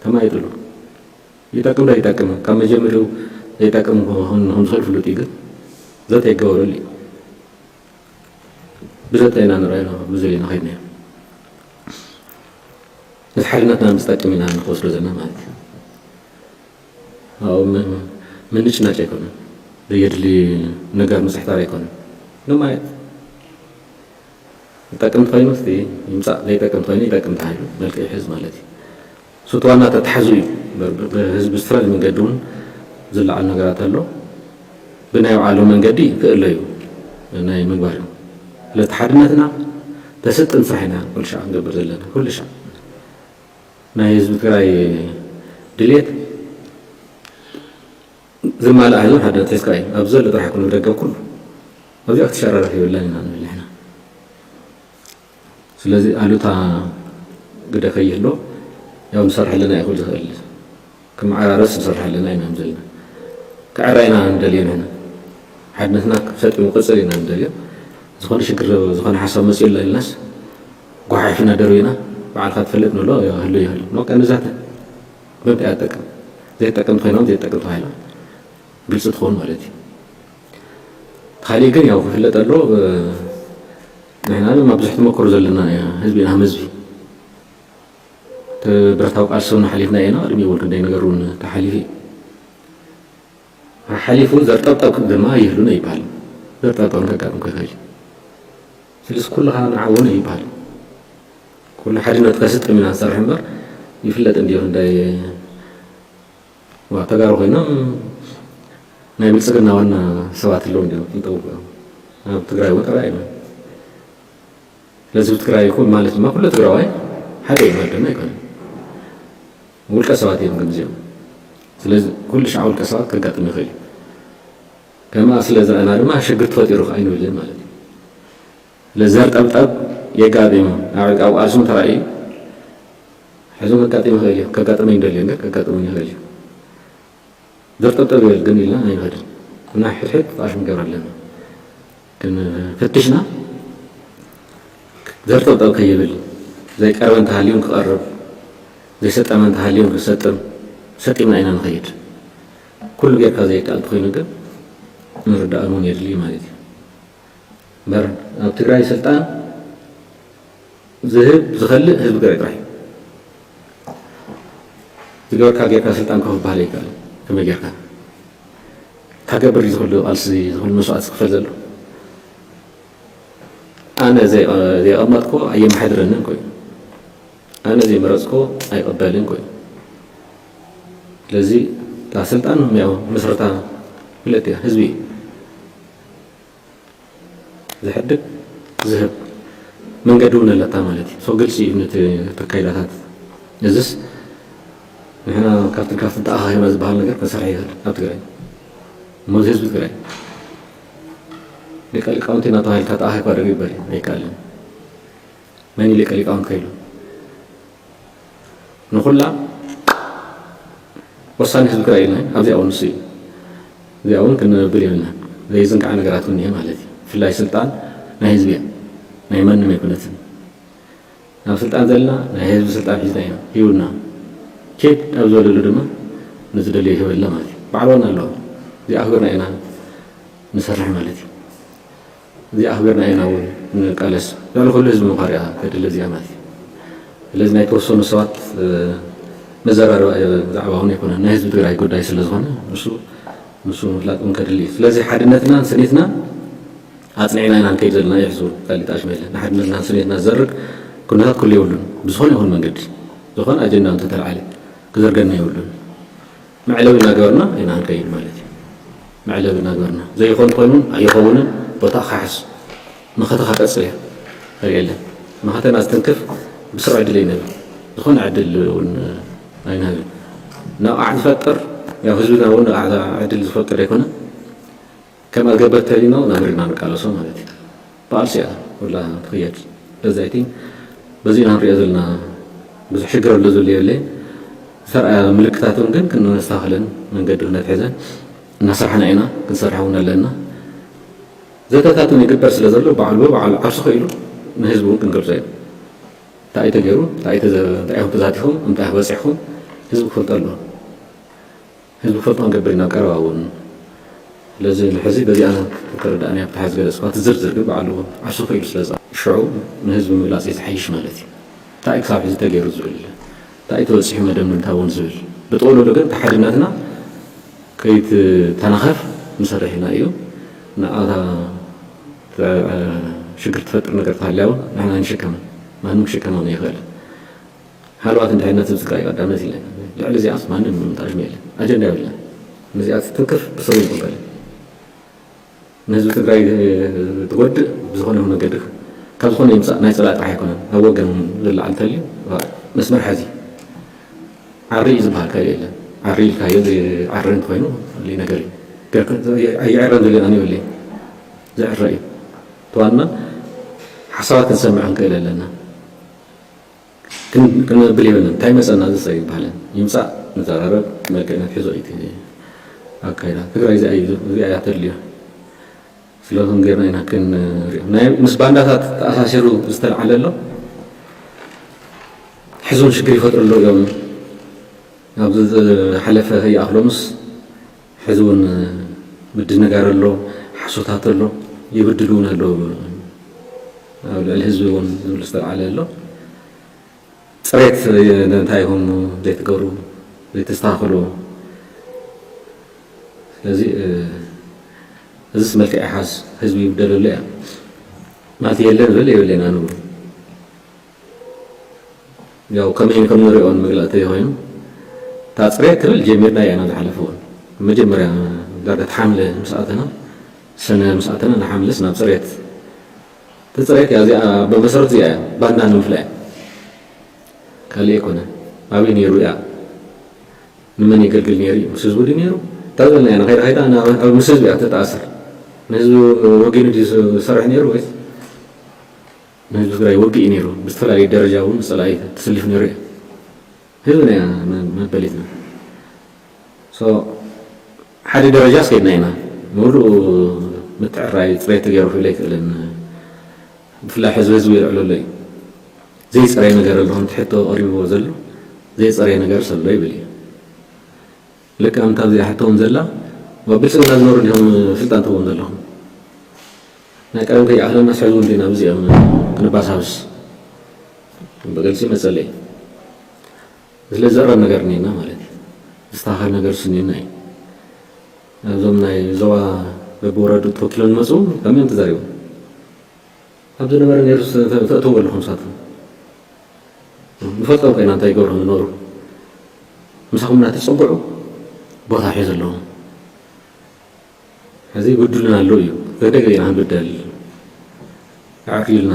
ተማይጥሉ። ይጠቅም ዶ ኣይጠቅምን? ካብ መጀመሪያኡ ዘይጠቅም ክኾን ከም ዝኽእል ፍሉጥ እዩ፣ ግን ዘተ ይገበረሉ እዩ። ብዘተ ኢና ንረኣዮ፣ ብዘይ ኢና ከይድና ኢና። ነቲ ሓድነትና ንዝጠቅም ኢና ንወስዶ ዘለና ማለት እዩ። ኣብኡ ምንጭናጭ ኣይኮነን። ዘየድሊ ነገር ምፅሕታር ኣይኮነን። ንማየት ይጠቅም እንተኮይኑ እስቲ ይምፃእ፣ ዘይጠቅም እንተኮይኑ ይጠቅም ተባሂሉ መልክዕ ይሕዝ ማለት እዩ። እሱ እቲ ዋና ተታሕዙ እዩ። ብህዝቢ ዝተፈላለዩ መንገዲ እውን ዝለዓል ነገራት ኣሎ። ብናይ ባዕሉ መንገዲ ክእለ እዩ ናይ ምግባር እዩ። ስለዚ ሓድነትና ተስጥም ስራሕ ኢና ኩሉ ሻዕ ክንገብር ዘለና ኩሉ ሻዕ ናይ ህዝቢ ትግራይ ድሌት ዝማልእ ኣይዞን ሓደ ተስካ እዩ ኣብዚ ዘሎ ጥራሕ ኩሉ ደገብ ኩሉ ኣብዚኣ ክትሸራረፍ የብላን ኢና ንብል ንሕና። ስለዚ ኣሉታ ግደ ከይህሎ ያው ንሰርሕ ኣለና ይኹል ዝኽእል ክመዓራረስ ንሰርሕ ኣለና ኢና ዘለና። ክዕረ ኢና ንደልዮ ንሕና ሓድነትና ሰጢሙ ክቕፅል ኢና ንደልዮ። ዝኾነ ሽግር ዝኾነ ሓሳብ መፅኡ ኣሎ ኢልናስ ጓሓፊና ደርቢና ባዕልካ ትፈልጥ ንብሎ ህሉ ይኽእል ኖ ቀንዛተ ምንታይ ኣጠቅም ዘይጠቅም ኮይኖም ዘይጠቅም ተባሂሎም ግልፂ ትኸውን ማለት እዩ። ካሊእ ግን ያው ክፍለጥ ኣሎ ንሕና ድማ ብዙሕ ተመክሮ ዘለና ህዝቢ ኢና። ከም ህዝቢ እቲ ብረታዊ ቃልሲ እውን ሓሊፍና ኢና። ቅድሚ እውን ክንደይ ነገር እውን ተሓሊፉ እዩ። ሓሊፉ ዘርጠብጠብ ድማ ይህሉ ነው ይበሃል። ዘርጠብጠብ ከጋጥም ክኽእል እዩ። ስለዚ ኩልኻ ንዓውን ይበሃል። ኩሉ ሓድነት ከስጥም ኢና ንሰርሕ እምበር ይፍለጥ እንዲዩ ክንደይ ዋ ተጋሩ ኮይኖም ናይ ብልፅግና ዋና ሰባት ኣለዉ እንዲዮም ይጠውቁ። ኣብ ትግራይ እውን ጥራይ እዮም። ስለዚ ትግራይ ይኹን ማለት ድማ ኩሉ ትግራዋይ ሓደ እዩ ማለት ድማ ኣይኮነን። ውልቀ ሰባት እዮም ግን እዚኦም። ስለዚ ኩሉ ሻዕ ውልቀ ሰባት ከጋጥም ይኽእል እዩ። ከማ ስለ ዝረኣና ድማ ሽግር ተፈጢሩ ኣይንብልን ማለት እዩ። ስለዚ ዘርጠብጠብ የጋጥም እዩ። ኣብ ዕቃብ ቃልስም ተራእዩ ሕዞ ከጋጥም ይኽእል እዩ። ከጋጥመ ይደልዮ ግን ከጋጥመ ይኽእል እዩ። ዘርጠብጠብ ይበል ግን ኢልና ኣይንኸድን። እና ሕድሕድ ጣሽ ንገብር ኣለና። ግን ፈትሽና ዘርጠብጠብ ከይብል ዘይቀርበ እንተሃልዩን ክቐርብ ዘይሰጠመ እንተሃልዩን ክሰጥም ሰጢምና ኢና ንኸይድ። ኩሉ ጌርካ ዘይከኣል ተኾይኑ ግን ምርዳእ እውን የድሊ ማለት እዩ። እምበር ኣብ ትግራይ ስልጣን ዝህብ ዝኸልእ ህዝቢ ትግራይ ጥራሕ እዩ። ዝገበርካ ጌርካ ስልጣን ኮፍ በሃል ይከኣል። ከመይ ጌርካ ታገብር ዝኽሉ ቃልሲ ዝኽሉ መስዋዕት ዝክፈል ዘሎ ኣነ ዘይ- ዘይቐመጥኮ ኣየመሓድረንን ኮዩ ኣነ ዘይመረፅኮ ኣይቐበልን ኮዩ። ስለዚ እታ ስልጣን ያው ምስረታ ፍለጥ እያ ህዝቢ እዩ። ዝሕድግ ዝህብ መንገዲ እውን ኣለታ ማለት እዩ። ሰው ግልፂ እዩ ነቲ ተካይዳታት። እዝስ ንሕና ካብትን ካብትን ተኣኻኺብና ዝበሃል ነገር ከሰርሕ ይኽእል ኣብ ትግራይ እሞ ህዝቢ ትግራይ ሊቀ ሊቃውንቲ እናተባሂልካ ተኣኻኺባ ደግ ይበል ኣይከኣልን። መን ሊቀ ሊቃውንቲ ከይሉ ንኹላ ወሳኒ ህዝቢ ትግራይ ኢልና ኣብዚኣ እውን ንሱ እዩ። እዚኣ እውን ክንብል የብልና። ዘይዝንካዓ ነገራት እውን እየ ማለት እዩ። ብፍላይ ስልጣን ናይ ህዝቢ እያ፣ ናይ ማንም ኣይኮነትን። ናብ ስልጣን ዘለና ናይ ህዝቢ ስልጣን ሒዝና ኢና ሂቡና ኬድ ኣብ ዝበለሉ ድማ ንዝደልዮ ይህበልና ማለት እዩ። ባዕልዋና ኣለዋ። እዚኣ ኣኽቢርና ኢና ንሰርሕ ማለት እዩ። እዚ ኣኽቢርና ኢና እውን ንቃለስ። ልዕሊ ኩሉ ህዝቢ ምዃር እያ ተድሊ እዚኣ ማለት እዩ። ስለዚ ናይ ተወሰኑ ሰባት መዘራረባ ዛዕባ እውን ኣይኮነን። ናይ ህዝቢ ትግራይ ጉዳይ ስለ ዝኾነ ንሱ ንሱ ምፍላጥ እውን ከድሊ እዩ። ስለዚ ሓድነትና ስኒትና ኣፅኒዕና ኢና ንከይድ ዘለና ይሕዝቡ። ካሊእ ጣሽ መለ ንሓድነትና ስኒትና ዝዘርግ ኩነታት ኩሉ የብሉን። ብዝኾነ ይኹን መንገዲ ዝኾነ ኣጀንዳ እንተተልዓለ ክዘርገና የብሉን። መዕለቢ እናገበርና ኢና ክንከይድ ማለት እዩ። መዕለቢ እናገበርና ዘይኾን ኮይኑ ኣይኸውንን ቦታ ካሕስ መኸተኻ ቀፅል እያ። የለን መኸተና ዝትንክፍ ብስሩዕ ዕድል ይንህብ ዝኾነ ዕድል እውን ኣይንህብን። ነቓዕ ዝፈጥር ያው ህዝብና እውን ነቓዕ ዕድል ዝፈጥር ኣይኮነ ከም ኣገበት ተሊኖ ናምርና ንቃለሶ ማለት እዩ። ብኣልሲያ ወላ ትኽየድ በዛይቲ በዚ ኢና ንሪኦ ዘለና ብዙሕ ሽግር ኣሎ ዝብል የብለይን። ዝተረኣያ ምልክታት እውን ግን ክነስተኻኽለን መንገዲ ክነትሕዘን እናሰርሕና ኢና ክንሰርሕ እውን ኣለና። ዘተታት እውን ይግበር ስለ ዘሎ ባዕሉ ባዕሉ ዓርሱ ክኢሉ ንህዝቢ እውን ክንገልጾ ኢና። እንታይ እዩ ተገይሩ እንታይ እዮም ተዛቲፎም እንታይ በፂሕኩም ህዝቢ ክፈልጦ ኣለዎ። ህዝቢ ክፈልጦ ንገብር ኢና ቀረባ እውን ስለዚ ንሕዚ በዚኣ ተረዳእኒ ኣብታ ዝገለፅኳ እቲ ዝርዝር ግን በዓሉ ዓርሱ ክኢሉ ስለ ዝኣ ሽዑ ንህዝቢ ምግላፅ እዩ ዝሓይሽ ማለት እዩ። እንታይ ክሳብ ሕዚ ተገይሩ ዝብል እንታይ ተበፂሑ መደምደምታ እውን ዝብል ብጥቕልሉ ግን ተሓድነትና ከይትተናኸፍ ንሰርሕ ኢና እዩ። ንኣታ ሽግር ትፈጥር ነገር ተሃልያ እውን ንሕና ንሽከማ ማንም ክሽከማ ኣይኽእልን። ሃለዋት እንድሕነት ዝብፅካ እዩ ቀዳመት ኢለ ልዕሊ እዚኣስ ማንም ምምጣሽ የለን ኣጀንዳ የብልና። ነዚኣ ትንክፍ ብስሩ ይቕበል ንህዝቢ ትግራይ ትጎድእ ብዝኾነ ይኹን መገዲ ካብ ዝኾነ ይምፃእ ናይ ፀላእ ጥራሕ ኣይኮነን ኣብ ወገን እውን ዝለዓል እንተልዩ መስመር ሓዚ ዓሪ እዩ ዝበሃል ካልእ የለን። ዓሪ ኢልካዮ ዘይዓሪ እንተኾይኑ ካልእ ነገር እዩ። ኣይዕረን ዘለና ይብል ዝዕረ እዩ። ተዋና ሓሳባት ክንሰምዕ ክንክእል ኣለና። ክንብል የብልና እንታይ መፀና ዝፀ ይበሃለን ይምፃእ ንዘራረብ መልክዕ ነትሒዞ እዩ ኣካይዳ ትግራይ እዚኣ እዩ እዚኣ እያ ተድልዮ። ስለቶም ጌርና ኢና ክንሪኦ ናይ ምስ ባንዳታት ተኣሳሲሩ ዝተልዓለ ኣሎ። ሕዚ እውን ሽግር ይፈጥሩ ኣለዉ እዮም። ኣብዚ ዝሓለፈ ከይኣኽሎምስ ሕዚ እውን ምድንጋር ኣሎ፣ ሓሶታት ኣሎ፣ ይብድሉ እውን ኣለዉ። ኣብ ልዕሊ ህዝቢ እውን ዝብል ዝተልዓለ ኣሎ። ፅሬት እንታይ ኢኹም ዘይትገብሩ ዘይተስተኻኽሉ? ስለዚ እዚስ መልክዕ ይሓዝ፣ ህዝቢ ይብደለሉ እያ ማለት የለን ዝብል የብለና ንብሉ። ያው ከመይ ከም ንሪኦ ንምግላእ ተይኮይኑ፣ እታ ፅሬት ክብል ጀሚርና ኢና ዝሓለፈ እውን። መጀመርያ ዳርጋ ሓምለ ምስ ኣተና፣ ሰነ ምስ ኣተና ንሓምለስ ናብ ፅሬት። እቲ ፅሬት እያ እዚኣ፣ ብመሰረት እዚኣ እያ፣ ባንዳ ንምፍላይ እያ። ካልእ ኣይኮነ። ኣበይ ነይሩ እያ? ንመን የገልግል ነይሩ እዩ? ምስ ህዝቡ ድዩ ነይሩ? እንታይ ዝበልና ኢና? ከይዳ ከይዳ ናብ፣ ኣብ ምስ ህዝቢ እያ ተተኣስር። ንህዝቢ ወጊኑ ድዩ ዝሰርሕ ነይሩ ወይስ ንህዝቢ ትግራይ ወግእ እዩ ነይሩ? ብዝተፈላለየ ደረጃ እውን ምስ ፀላኢ ተሰሊፉ ነይሩ እዩ። ህዝብና እያ መ-፣ መበሊትና። ሶ፣ ሓደ ደረጃ ኣስኬድና ኢና። ምሉእ ምትዕራይ ፅሬት ተገይሩ ክብል ኣይክእልን። ብፍላይ ሕዚ ህዝቢ ይልዕለሉ እዩ። ዘይፀረየ ነገር ኣሎ፣ ከምቲ ሕቶ ቀሪብዎ ዘሎ ዘይፀረየ ነገር ኣሎ ይብል እዩ። ልክዕ ከምታ እዚኣ ሕቶ እውን ዘላ፣ ኣብ ብልፅግና ዝነብሩ እንዲኹም ስልጣን ትህቦም ዘለኹም። ናይ ቀደም ከይኣኽለና ሕዚ እውን ዲና ብዚኦም ክንባሳብስ ብግልፂ መፀለይ። ስለ ዝዕረብ ነገር እኒና ማለት እዩ። ዝስተኻኸል ነገር ስኒና እዩ። እዞም ናይ ዞባ በብወረዱ ተወኪሎም ዝመፁ ከመይ እዮም ተዛሪቦም? ኣብ ዝነበረ ነይሩ ተእትዎ ኣለኹም ንሳቶም። ንፈልጦም ኮይና እንታይ ይገብሩ ዝነበሩ። ምሳኹም እናተፀግዑ ቦታ ሒዙ ኣለዎም። ሕዚ ይብድሉና ኣለዉ እዩ። ዘደገ ኢና ክንብደል። ኣዕርዩልና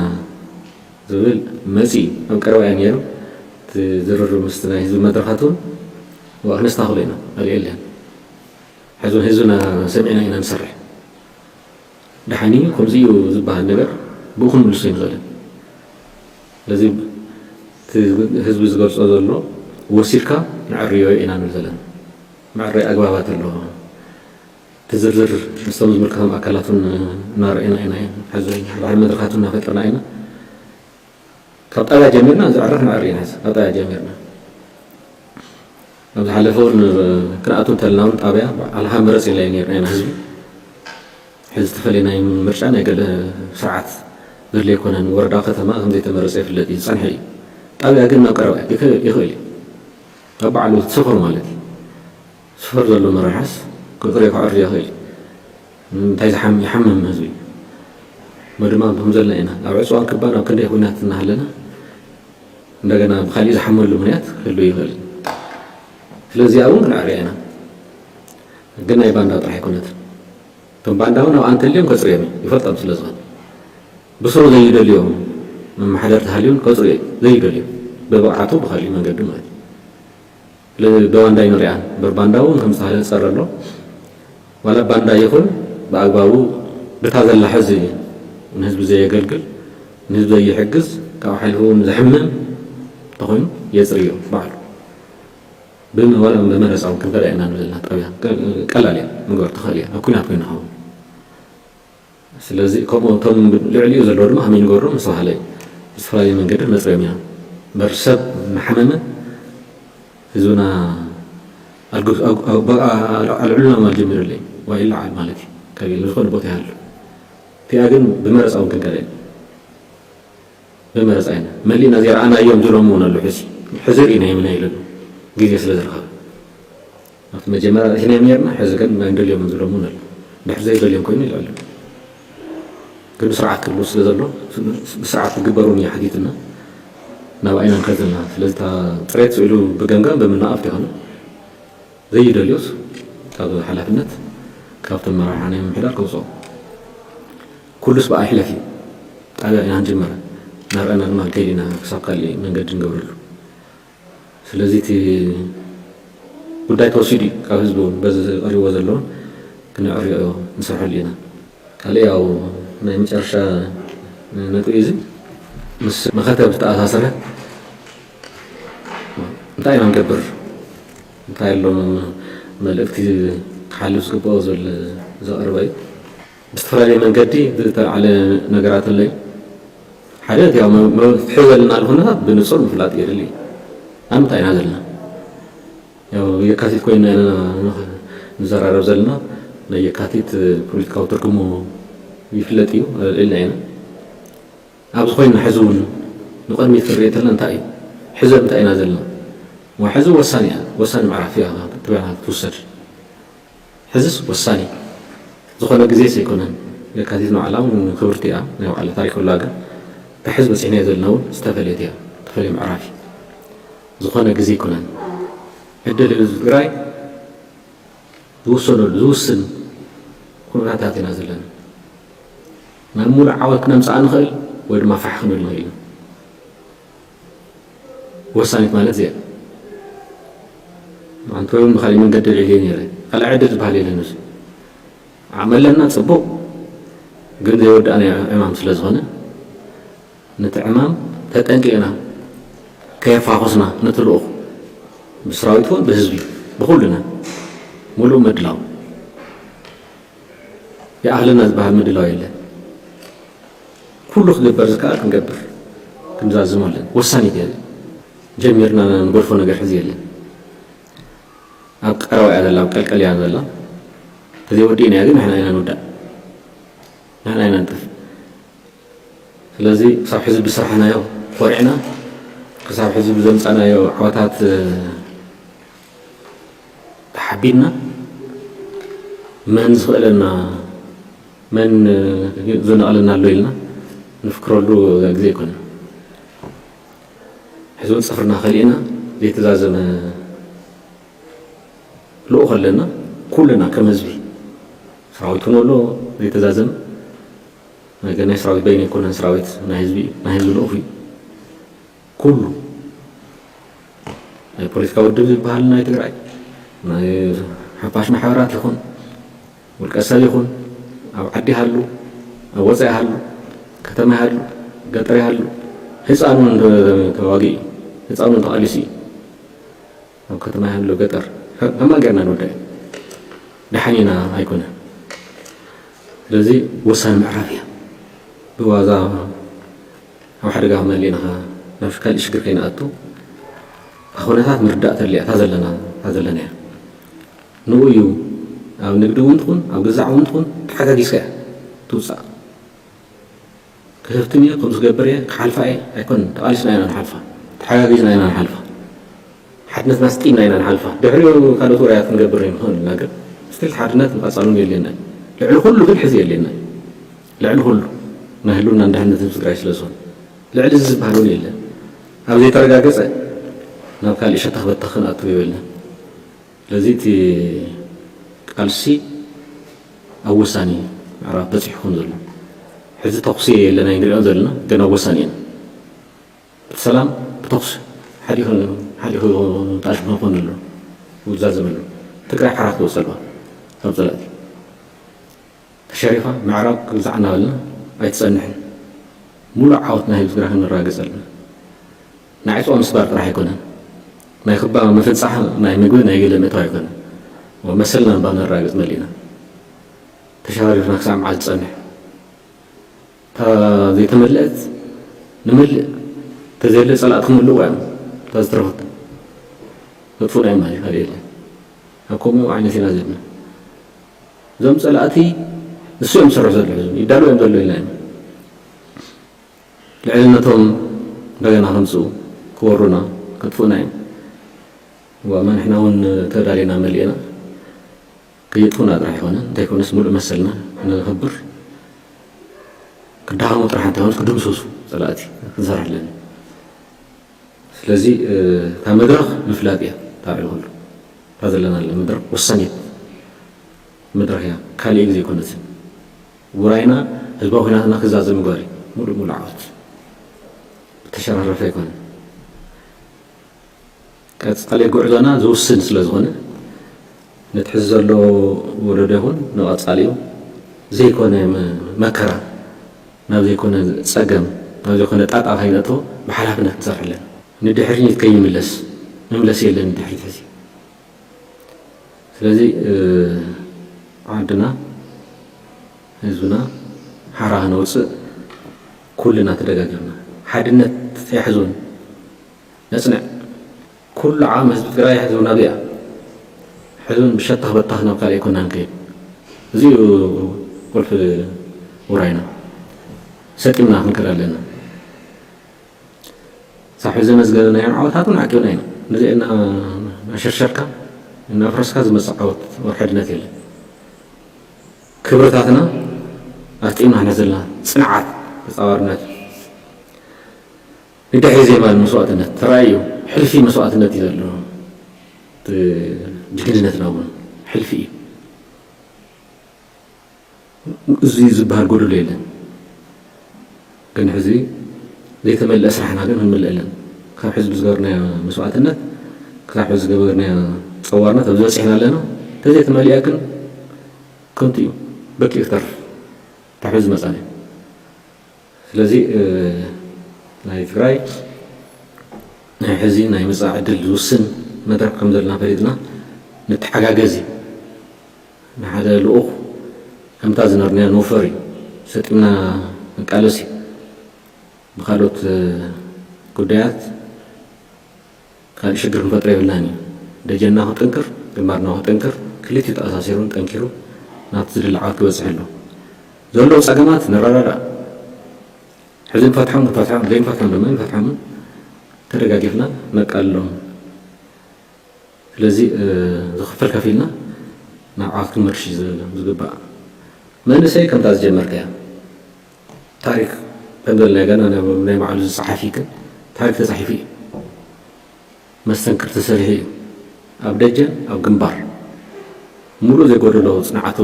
ዝብል መፂ ኣብ ቀረባ እያ ነይሩ። እቲ ዝርርብ ምስቲ ናይ ህዝቢ መድረኻት እውን ዋ ክነስታኽሎ ኢና። ካልእ የለን። ሕዚ እውን ህዝብና ሰሚዕና ኢና ንሰርሕ። ደሓን እዩ፣ ከምዚ እዩ ዝበሃል ነገር ብኡ ክንምልሶ ኣይንኽእልን። ስለዚ እቲ ህዝቢ ዝገልጾ ዘሎ ወሲድካ ንዕርዮ ኢና ንብል ዘለና። መዕረይ ኣግባባት ኣለዎ። እቲ ዝርዝር ምስቶም ዝምልከቶም ኣካላት እውን እናረኣና ኢና። ሕዚ ድሕሪ መድረኻት እውን እናፈጠርና ኢና። ካብ ጣብያ ጀሚርና ዝዕረፍ መዕሪ ኢና። ሕዚ ካብ ጣብያ ጀሚርና ኣብ ዝሓለፈ እውን ክንኣቱ እንተልና እውን ጣብያ ባዕልኻ ምረፅ ኢልና እዩ ነይርና ኢና ህዝቢ። ሕዚ ዝተፈለየ ናይ ምርጫ ናይ ገለ ስርዓት ዘድልዮ ኣይኮነን። ወረዳ ከተማ ከም ዘይተመረፀ ይፍለጥ እዩ፣ ዝፀንሐ እዩ። ጣብያ ግን ናብ ቀረባ ይኸ-፣ ይኽእል እዩ። ኣብ ባዕሉ እቲ ሰፈር ማለት እዩ። ሰፈር ዘሎ መራሕስ ክጥሪ ክዕሪ ይኽእል እዩ። እንታይ ዝሓም-፣ ይሓምም ህዝቢ እሞ ድማ ከም ዘለና ኢና። ኣብ ዕፅዋን ክባን ኣብ ክንደይ ኩናት እናሃለና እንደገና ብካሊእ ዝሓመሉ ምክንያት ክህሉ ይኽእል። ስለዚ እውን ክንዕርያ ኢና። ግን ናይ ባንዳ ጥራሕ ኣይኮነትን። እቶም ባንዳ እውን ኣብ ኣንተልዮም ከፅርዮም እዩ። ይፈልጦም ስለ ዝኾነ። ብስሩ ዘይደልዮም መመሓደርቲ ሃልዩን ከፅርዮ እዩ። ዘይደልዮም። ብብቕዓቱ ብካሊእ መንገዲ ማለት እዩ። ስለዚ ብባንዳ ይንሪኣን። እምበር ባንዳ እውን ከም ዝተባህለ ዝፀረ ኣሎ። ዋላ ባንዳ ይኹን ብኣግባቡ ብታ ዘላ ሕዚ ንህዝቢ ዘየገልግል፣ ንህዝቢ ዘይሕግዝ፣ ካብ ሓሊፉ እውን ዘሕምም እንተኾይኑ የፅርዮ ባዕሉ። ብመ-፣ ዋላ ብመረፃ እውን ክንፈዳ ኢና ንብል ዘለና ጣብያ። ቀ-፣ ቀላል እያ ምግባር ትኽእል እያ። ኣብ ኩናት ኮይኑ ይኸውን። ስለዚ ከምኡ እቶም ልዕሊኡ ዘለዉ ድማ ከመይ ንገብሮም ምስ በሃለ እዩ። ብዝተፈላለየ መንገዲ ነፅርዮም ኢና። እምበር ሰብ እናሓመመ ህዝብና ኣልግ-፣ ኣግ-፣ ኣግ-፣ ኣልዕሉና ማለት ጀሚሩ ኣሎ እዩ። ዋይ ይለዓል ማለት እዩ። ካብ ዝኾነ ቦታ ይሃሉ። እቲኣ ግን ብመረፃ እውን ክንከዳ ኢና። ብመረፃ ኢና። መሊእና ዘይረኣናዮም ዝብሎም እውን ኣለዉ። ሕዚ፣ ሕዚ ርኢና የምና ኢሉ ኣሎ። ግዜ ስለ ዝረኸበ። ኣብቲ መጀመርያ ርኢናዮም ነይርና፣ ሕዚ ግን ኣይንደልዮምን ዝብሎም እውን ኣለዉ። ድሕሪ ዘይደልዮም ኮይኑ ይልዕሉ። ግን ስርዓት ክህሉ ስለ ዘሎ፣ ብስርዓት ክግበር እውን እዩ ሓቲትና። ናብኣ ኢና ንኸድ ዘለና። ስለዚ እታ ፅሬት ስኢሉ ብገምጋም ብምንኣፍ ዘይኮነ፣ ዘይደልዮስ ካብ ሓላፍነት ካብቶም መራሕቲ ናይ ምምሕዳር ከውፅኦ። ኩሉስ ብኣይ ሕለፍ እዩ። ጣብያ ኢና ክንጅምር። እናርኣና ድማ ክንከይድ ኢና ክሳብ ካሊእ መንገዲ ንገብረሉ። ስለዚ እቲ ጉዳይ ተወሲዱ እዩ ካብ ህዝቢ እውን በዚ ቀሪብዎ ዘለውን ክነዕርዮ ንሰርሐሉ ኢና። ካልእ ያው ናይ መጨረሻ ነጥቢ እዚ ምስ መኸተ ብዝተኣሳሰረ እንታይ ኢና ንገብር? እንታይ ኣሎ መልእኽቲ ክሓልፍ ዝግብኦ ዝብል ዘቕርበ እዩ። ብዝተፈላለየ መንገዲ ዝተልዓለ ነገራት ኣሎ እዩ። ሓደ እቲ ያው መ-፣ መ-፣ ፍትሒ ዘለና ኩነታት ብንጹር ምፍላጥ የድሊ። ኣብ ምንታይ ኢና ዘለና? ያው የካቲት ኮይና ኢና ንዘራረብ ዘለና። ናይ የካቲት ፖለቲካዊ ትርጉሙ ይፍለጥ እዩ፣ ኣልዒልና ኢና። ኣብዚ ኮይና ሕዚ እውን ንቕድሚት ክንርኢ እንተለና እንታይ እዩ? ሕዚ እንታይ ኢና ዘለና? ሕዚ ወሳኒ እያ፣ ወሳኒ ምዕራፍ እያ ትበሃል ትውሰድ። ሕዝስ ወሳኒ ዝኾነ ግዜ ኣይኮነን። የካቲት ንባዕላ እውን ክብርቲ እያ፣ ናይ ባዕላ ታሪክ ኣላ። ግን ሕዚ በፂሕናዮ ዘለና እውን ዝተፈለየት እያ፣ ዝተፈለየ ምዕራፍ እዩ። ዝኾነ ግዜ ኣይኮነን። ዕድል ህዝቢ ትግራይ ዝውሰነሉ፣ ዝውስን ኩነታት ኢና ዘለና። ናብ ሙሉእ ዓወት ክነምፅኣ ንኽእል ወይ ድማ ፋሕ ክንብል ንኽእል ኢና። ወሳኒት ማለት እዚኣ። ኣንተ እውን ብኻሊእ መንገዲ ልዒለ ነይረ። ካልኣይ ዕድል ዝበሃል የለን። እዚ ዓቕሚ ኣለና፣ ፅቡቕ፣ ግን ዘይወዳእናዮ ዕማም ስለ ዝኾነ፣ ነቲ ዕማም ተጠንቂቕና ከየፋኾስና፣ ነቲ ልኡኽ ብሰራዊት እውን ብህዝቢ ብኹልና ሙሉእ ምድላው። ይኣኽለና ዝበሃል ምድላው የለን። ኩሉ ክግበር ዝከኣል ክንገብር ክንዛዝሞ ኣለን። ወሳኒት እያ። ጀሚርና ንገድፎ ነገር ሕዚ የለን። ኣብ ቀረባ እያ ዘላ፣ ኣብ ቀልቀል እያ ዘላ። ተዘይወዲእናያ ግን ንሕና ኢና ንውዳእ፣ ንሕና ኢና ንጠፍእ። ስለዚ ክሳብ ሕዚ ብስራሕናዮ ኮሪዕና፣ ክሳብ ሕዚ ብዘምፃናዮ ዓወታት ተሓቢንና፣ መን ዝኽእለና፣ መን ዘነቕለና ኣሎ ኢልና ንፍክረሉ ግዜ ኣይኮነን። ሕዚ እውን ፅፍርና ከሊእና ዘይተዛዘመ ልኡኽ ኣለና። ኩልና ከም ህዝቢ፣ ሰራዊት እውን ኣሎ ዘይተዛዘመ። ነገር ናይ ሰራዊት በይኑ ኣይኮነን፣ ሰራዊት ናይ ህዝቢ እዩ፣ ናይ ህዝቢ ልኡኽ እዩ። ኩሉ ናይ ፖለቲካ ውድብ ዝበሃል ናይ ትግራይ፣ ናይ ሓፋሽ ማሕበራት ይኹን፣ ውልቀ ሰብ ይኹን፣ ኣብ ዓዲ ይሃሉ፣ ኣብ ወፃኢ ይሃሉ፣ ከተማ ይሃሉ፣ ገጠር ይሃሉ፣ ህፃን እውን ተዋጊኡ እዩ፣ ህፃን እውን ተቓሊሱ እዩ። ኣብ ከተማ ይሃሉ፣ ገጠር፣ ከ-፣ ከማን ጌርና ንወዳእ? ደሓን ኢና ኣይኮነን። ስለዚ ወሳኒ ምዕራፍ እያ። ብዋዛ ኣብ ሓደጋ ክመልእና፣ ናብ ካልእ ሽግር ከይንኣቱ፣ ኩነታት ምርዳእ ተድልያ እታ ዘለና፣ እታ ዘለና እያ። ንኡ እዩ፣ ኣብ ንግዲ እውን ትኹን፣ ኣብ ገዛዕ እውን ትኹን፣ ተሓጋጊዝካ እያ ትውፃእ። ክህፍትን እየ፣ ከምዚ ክገብር እየ፣ ክሓልፋ እየ፣ ኣይኮነን። ተቓሊስና ኢና ንሓልፋ፣ ተሓጋጊዝና ኢና ንሓልፋ፣ ሓድነትና ስጢምና ኢና ንሓልፋ። ድሕሪኡ ካልኦት ውራያት ክንገብር ንኽእል ኢና፣ ግን ስቲል ሓድነት ምቐፃሉ የድልየና እዩ። ልዕሊ ኩሉ ግን ሕዚ የድልየና እዩ። ልዕሊ ኩሉ ናይ ህልውናን ድሕነትን ህዝቢ ትግራይ ስለ ዝኾነ፣ ልዕሊ እዚ ዝበሃል እውን የለን። ኣብ ዘይተረጋገፀ ናብ ካሊእ ሸተኽ በተኽ ክንኣቱ የብልናን። ስለዚ እቲ ቃልሲ ኣብ ወሳኒ ምዕራፍ በፂሑ ከም ዘሎ፣ ሕዚ ተኹሲ የለን ኣይንሪኦን ዘለና፣ ግን ኣብ ወሳኒ ኢና። ብሰላም ብተኹሲ ሓዲኹ፣ ሓዲኹ ጣሽ ክኾን ኣሎ፣ ክዛዘም ኣሎ። ትግራይ ሓራ ክትወፅእ ኣለዋ ካብ ፀላእቲ። ተሸሪፋ ምዕራብ ክግዛዕ እናበልና ኣይትፀንሕን። ሙሉእ ዓወት ናይ ህዝቢ ትግራይ ከነረጋግፅ ኣለና። ናይ ዕፅዋ ምስባር ጥራሕ ኣይኮነን። ናይ ክባ ምፍንፃሕ ናይ ምግቢ ናይ ገለ ምእታው ኣይኮነን። መሰልና እባ ነረጋግፅ መሊእና። ተሸራሪፍና ክሳብ መዓዝ ዝፀንሕ? እታ ዘይተመልአት ንምልእ፣ ተዘየለ ፀላእቲ ክምልእዋ እዮም። እታ ዝተረፈት ከጥፉና እዮም ማለት ካልእ የለን። ኣብ ከምኡ ዓይነት ኢና ዘለና። እዞም ፀላእቲ ንሱ እዮም ዝሰርሑ ዘለዉ፣ ይዳለዉ እዮም ዘለዉ ኢልና ኢና። ልዕልነቶም እንደገና ከምፅኡ፣ ክወሩና፣ ከጥፉእና እዮም። ዋማ ንሕና እውን ተዳሊና መሊእና፣ ከየጥፉና ጥራሕ ይኮነ፣ እንተይኮነስ ሙሉእ መሰልና ንኽብር፣ ክደሃሙ ጥራሕ እንተይኮነስ ክድምሰሱ ፀላእቲ ክንሰርሕ ኣለና። ስለዚ፣ እ፣ እታ መድረኽ ምፍላጥ እያ፣ እታ ልዕሊ ኩሉ። እታ ዘለናላ መድረኽ ወሳኒት መድረኽ እያ፣ ካሊእ ግዜ ኣይኮነትን። ውራይና ህዝባዊ ኩናትና ክዛዘም ምግባር እዩ፣ ሙሉእ ሙሉእ ዓወት። ብተሸራረፈ ኣይኮነን። ቀፃሊ ጉዕዞና ዝውስን ስለ ዝኾነ፣ ነቲ ሕዚ ዘሎ ወለዶ ይኹን ንቐፃሊኡ ዘይኮነ መ-፣ መከራ፣ ናብ ዘይኮነ ፀገም፣ ናብ ዘይኮነ ጣጣ ከይነእትዎ ብሓላፍነት ክንሰርሕ ኣለና። ንድሕሪት ከይምለስ፣ መምለሲ የለን ንድሕሪት ሕዚ። ስለዚ፣ እ፣ ዓድና፣ ህዝብና ሓራ ክነውፅእ ኩልና ተደጋጊፍና፣ ሓድነት ኣይሕዞን። ነፅንዕ። ኩሉ ዓቕሚ ህዝቢ ትግራይ ሕዚ እውን ኣብዚኣ። ሕዚ እውን ብሸታኽ በታኽ ናብ ካልእ ኣይኮንና ንከይድ። እዚ እዩ ቁልፊ ውራይና። ሰጢምና ክንከድ ኣለና። ሳብ ሕዚ ዘመዝገብናዮ ዓወታት እውን ዓቂብና ኢና። ነዚ እናሸርሸርካ እናፍረስካ ዝመፅእ ዓወት ወርሒ ድነት የለን። ክብርታትና ኣፍጢምና ንሕና ዘለና ፅንዓት ተፃዋርነት ንድሕሪ ዘይማል መስዋእትነት ተራእዩ ሕልፊ መስዋእትነት እዩ ዘሎ። ጅግንነትና እውን ሕልፊ እዩ። እዚ ዝበሃል ጎደሎ የለን። ግን ሕዚ ዘይተመልአ ስራሕና ግን ክንምልእ ኣለን። ካብ ሕዚ ብዝገበርናዮ መስዋእትነት ክሳብ ሕዚ ዝገበርናዮ ፀዋርነት ኣብዚ በፂሕና ኣለና። ተዘይተመሊኣ ግን ከንቱ እዩ፣ በኪ ክተርፍ ካብ ሕዚ ዝመፃና እዩ። ስለዚ ናይ ትግራይ ናይ ሕዚ ናይ መፃኢ ዕድል ዝውስን መድረክ ከም ዘለና ፈሊጥና ንተሓጋገዝ እዩ። ንሓደ ልኡኽ ከምታ ዝነበርናዮ ንውፈር እዩ። ሰጢምና ንቃለስ እዩ። ብካልኦት ጉዳያት ካልእ ሽግር ክንፈጥር የብልናን እዩ። ደጀንና ክጥንክር፣ ግንባርና ክጥንክር፣ ክልቲኡ ተኣሳሲሩን ጠንኪሩ ናብቲ ዝድለ ዓወት ክበፅሕ ኣሎ። ዘለዉ ፀገማት ንረዳዳእ። ሕዚ ንፈትሖም ክንፈትሖም፣ ዘይንፈትሖም ድማ ንፈትሖምን ተደጋጊፍና ነቃልሎም። ስለዚ ዝኽፈል ከፊልና ናብ ዓወት ክንመርሽ እዩ ዝግባእ። መንእሰይ ከምታ ዝጀመርካያ ታሪክ ከም ዘለና ገና ናይ ባዕሉ ዝፀሓፊ ግን ታሪክ ተፃሒፉ እዩ። መስተንክር ተሰሪሑ እዩ። ኣብ ደጀን ኣብ ግንባር ሙሉእ ዘይጎደሎ ፅንዓቱ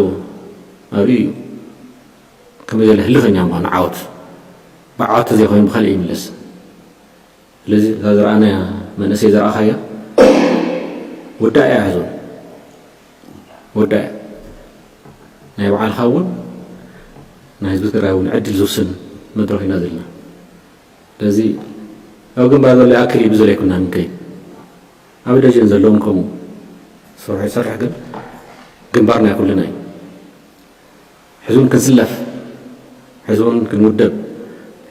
ኣብኡ እዩ። ከመይ ዝበለ ህልኸኛ ምዃኑ ዓወት ብዓወት ተዘይኮይኑ ብካሊእ ይምለስ። ስለዚ እዛ ዝረኣናያ መንእሰይ ዝረኣኻያ ወዳእ እያ ሕዞን ወዳእ እያ። ናይ በዓልኻ እውን ናይ ህዝቢ ትግራይ እውን ዕድል ዝውስን መድረኽ ኢና ዘለና። ስለዚ ኣብ ግንባር ዘሎ ይኣክል እዩ ብዘለይኩና ንከይድ ኣብ ደጀን ዘለውን ከምኡ ስርሑ ይሰርሕ ግን ግንባር ናይ ኩልና እዩ። ሕዚ እውን ክንስለፍ፣ ሕዚ እውን ክንውደብ፣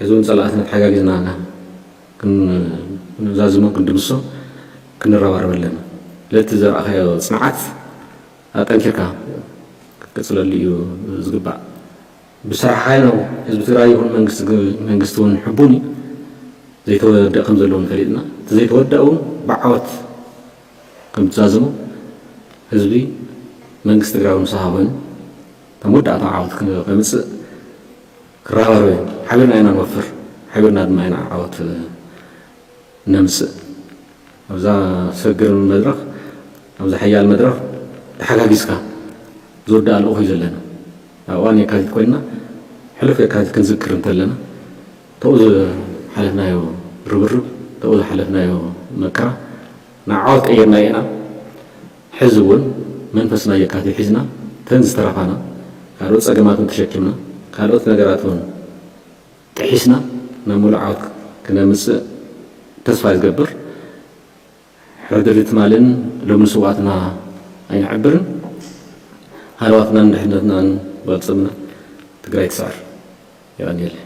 ሕዚ እውን ፀላእትና ተሓጋጊዝና ክንዛዝሞ ክንድምሶ ክንረባረብ ኣለና። ለቲ ዘርኣኻዮ ፅንዓት ኣጠንኪርካ ክትቅፅለሉ እዩ ዝግባእ። ብስራሕኻ ነው ህዝቢ ትግራይ ይኹን መንግስቲ እውን ሕቡን እዩ። ዘይተወደእ ከም ዘለውን ፈሊጥና እቲ ዘይተወደእ እውን ብዓወት ከም ትዛዝሞ ህዝቢ መንግስቲ ትግራይ እውን ምሳኻ ኮይኑ ከም መወዳእታ ዓወት ከምፅእ ክረባረብ እዩ። ሓቢርና ኢና ንወፍር፣ ሓቢርና ድማ ኢና ዓወት ነምፅእ። ኣብዛ ሰግር መድረኽ ኣብዛ ሓያል መድረኽ ተሓጋጊዝካ ዝወዳእ ልእኹ እዩ ዘለና። ኣብ እዋን የካቲት ኮይንና ሕሉፍ የካቲት ክንዝክር እንተለና ተኡ ዝሓለፍናዮ ርብርብ ተኡ ዝሓለፍናዮ መከራ ንዓወት ቀይርና ኢና። ሕዚ እውን መንፈስ ናይ የካቲት ሒዝና ተን ዝተረፋና ካልኦት ፀገማትን ተሸኪምና ካልኦት ነገራት እውን ጥሒስና ናብ ሙሉእ ዓወት ክነምፅእ ተስፋ ዝገብር ሕድሪ ትማልን ሎሚ ስውኣትና ኣይንዕብርን። ሃለዋትናን ድሕነትናን ብቕልፅምና ትግራይ ትስዕር። የቐንየለይ።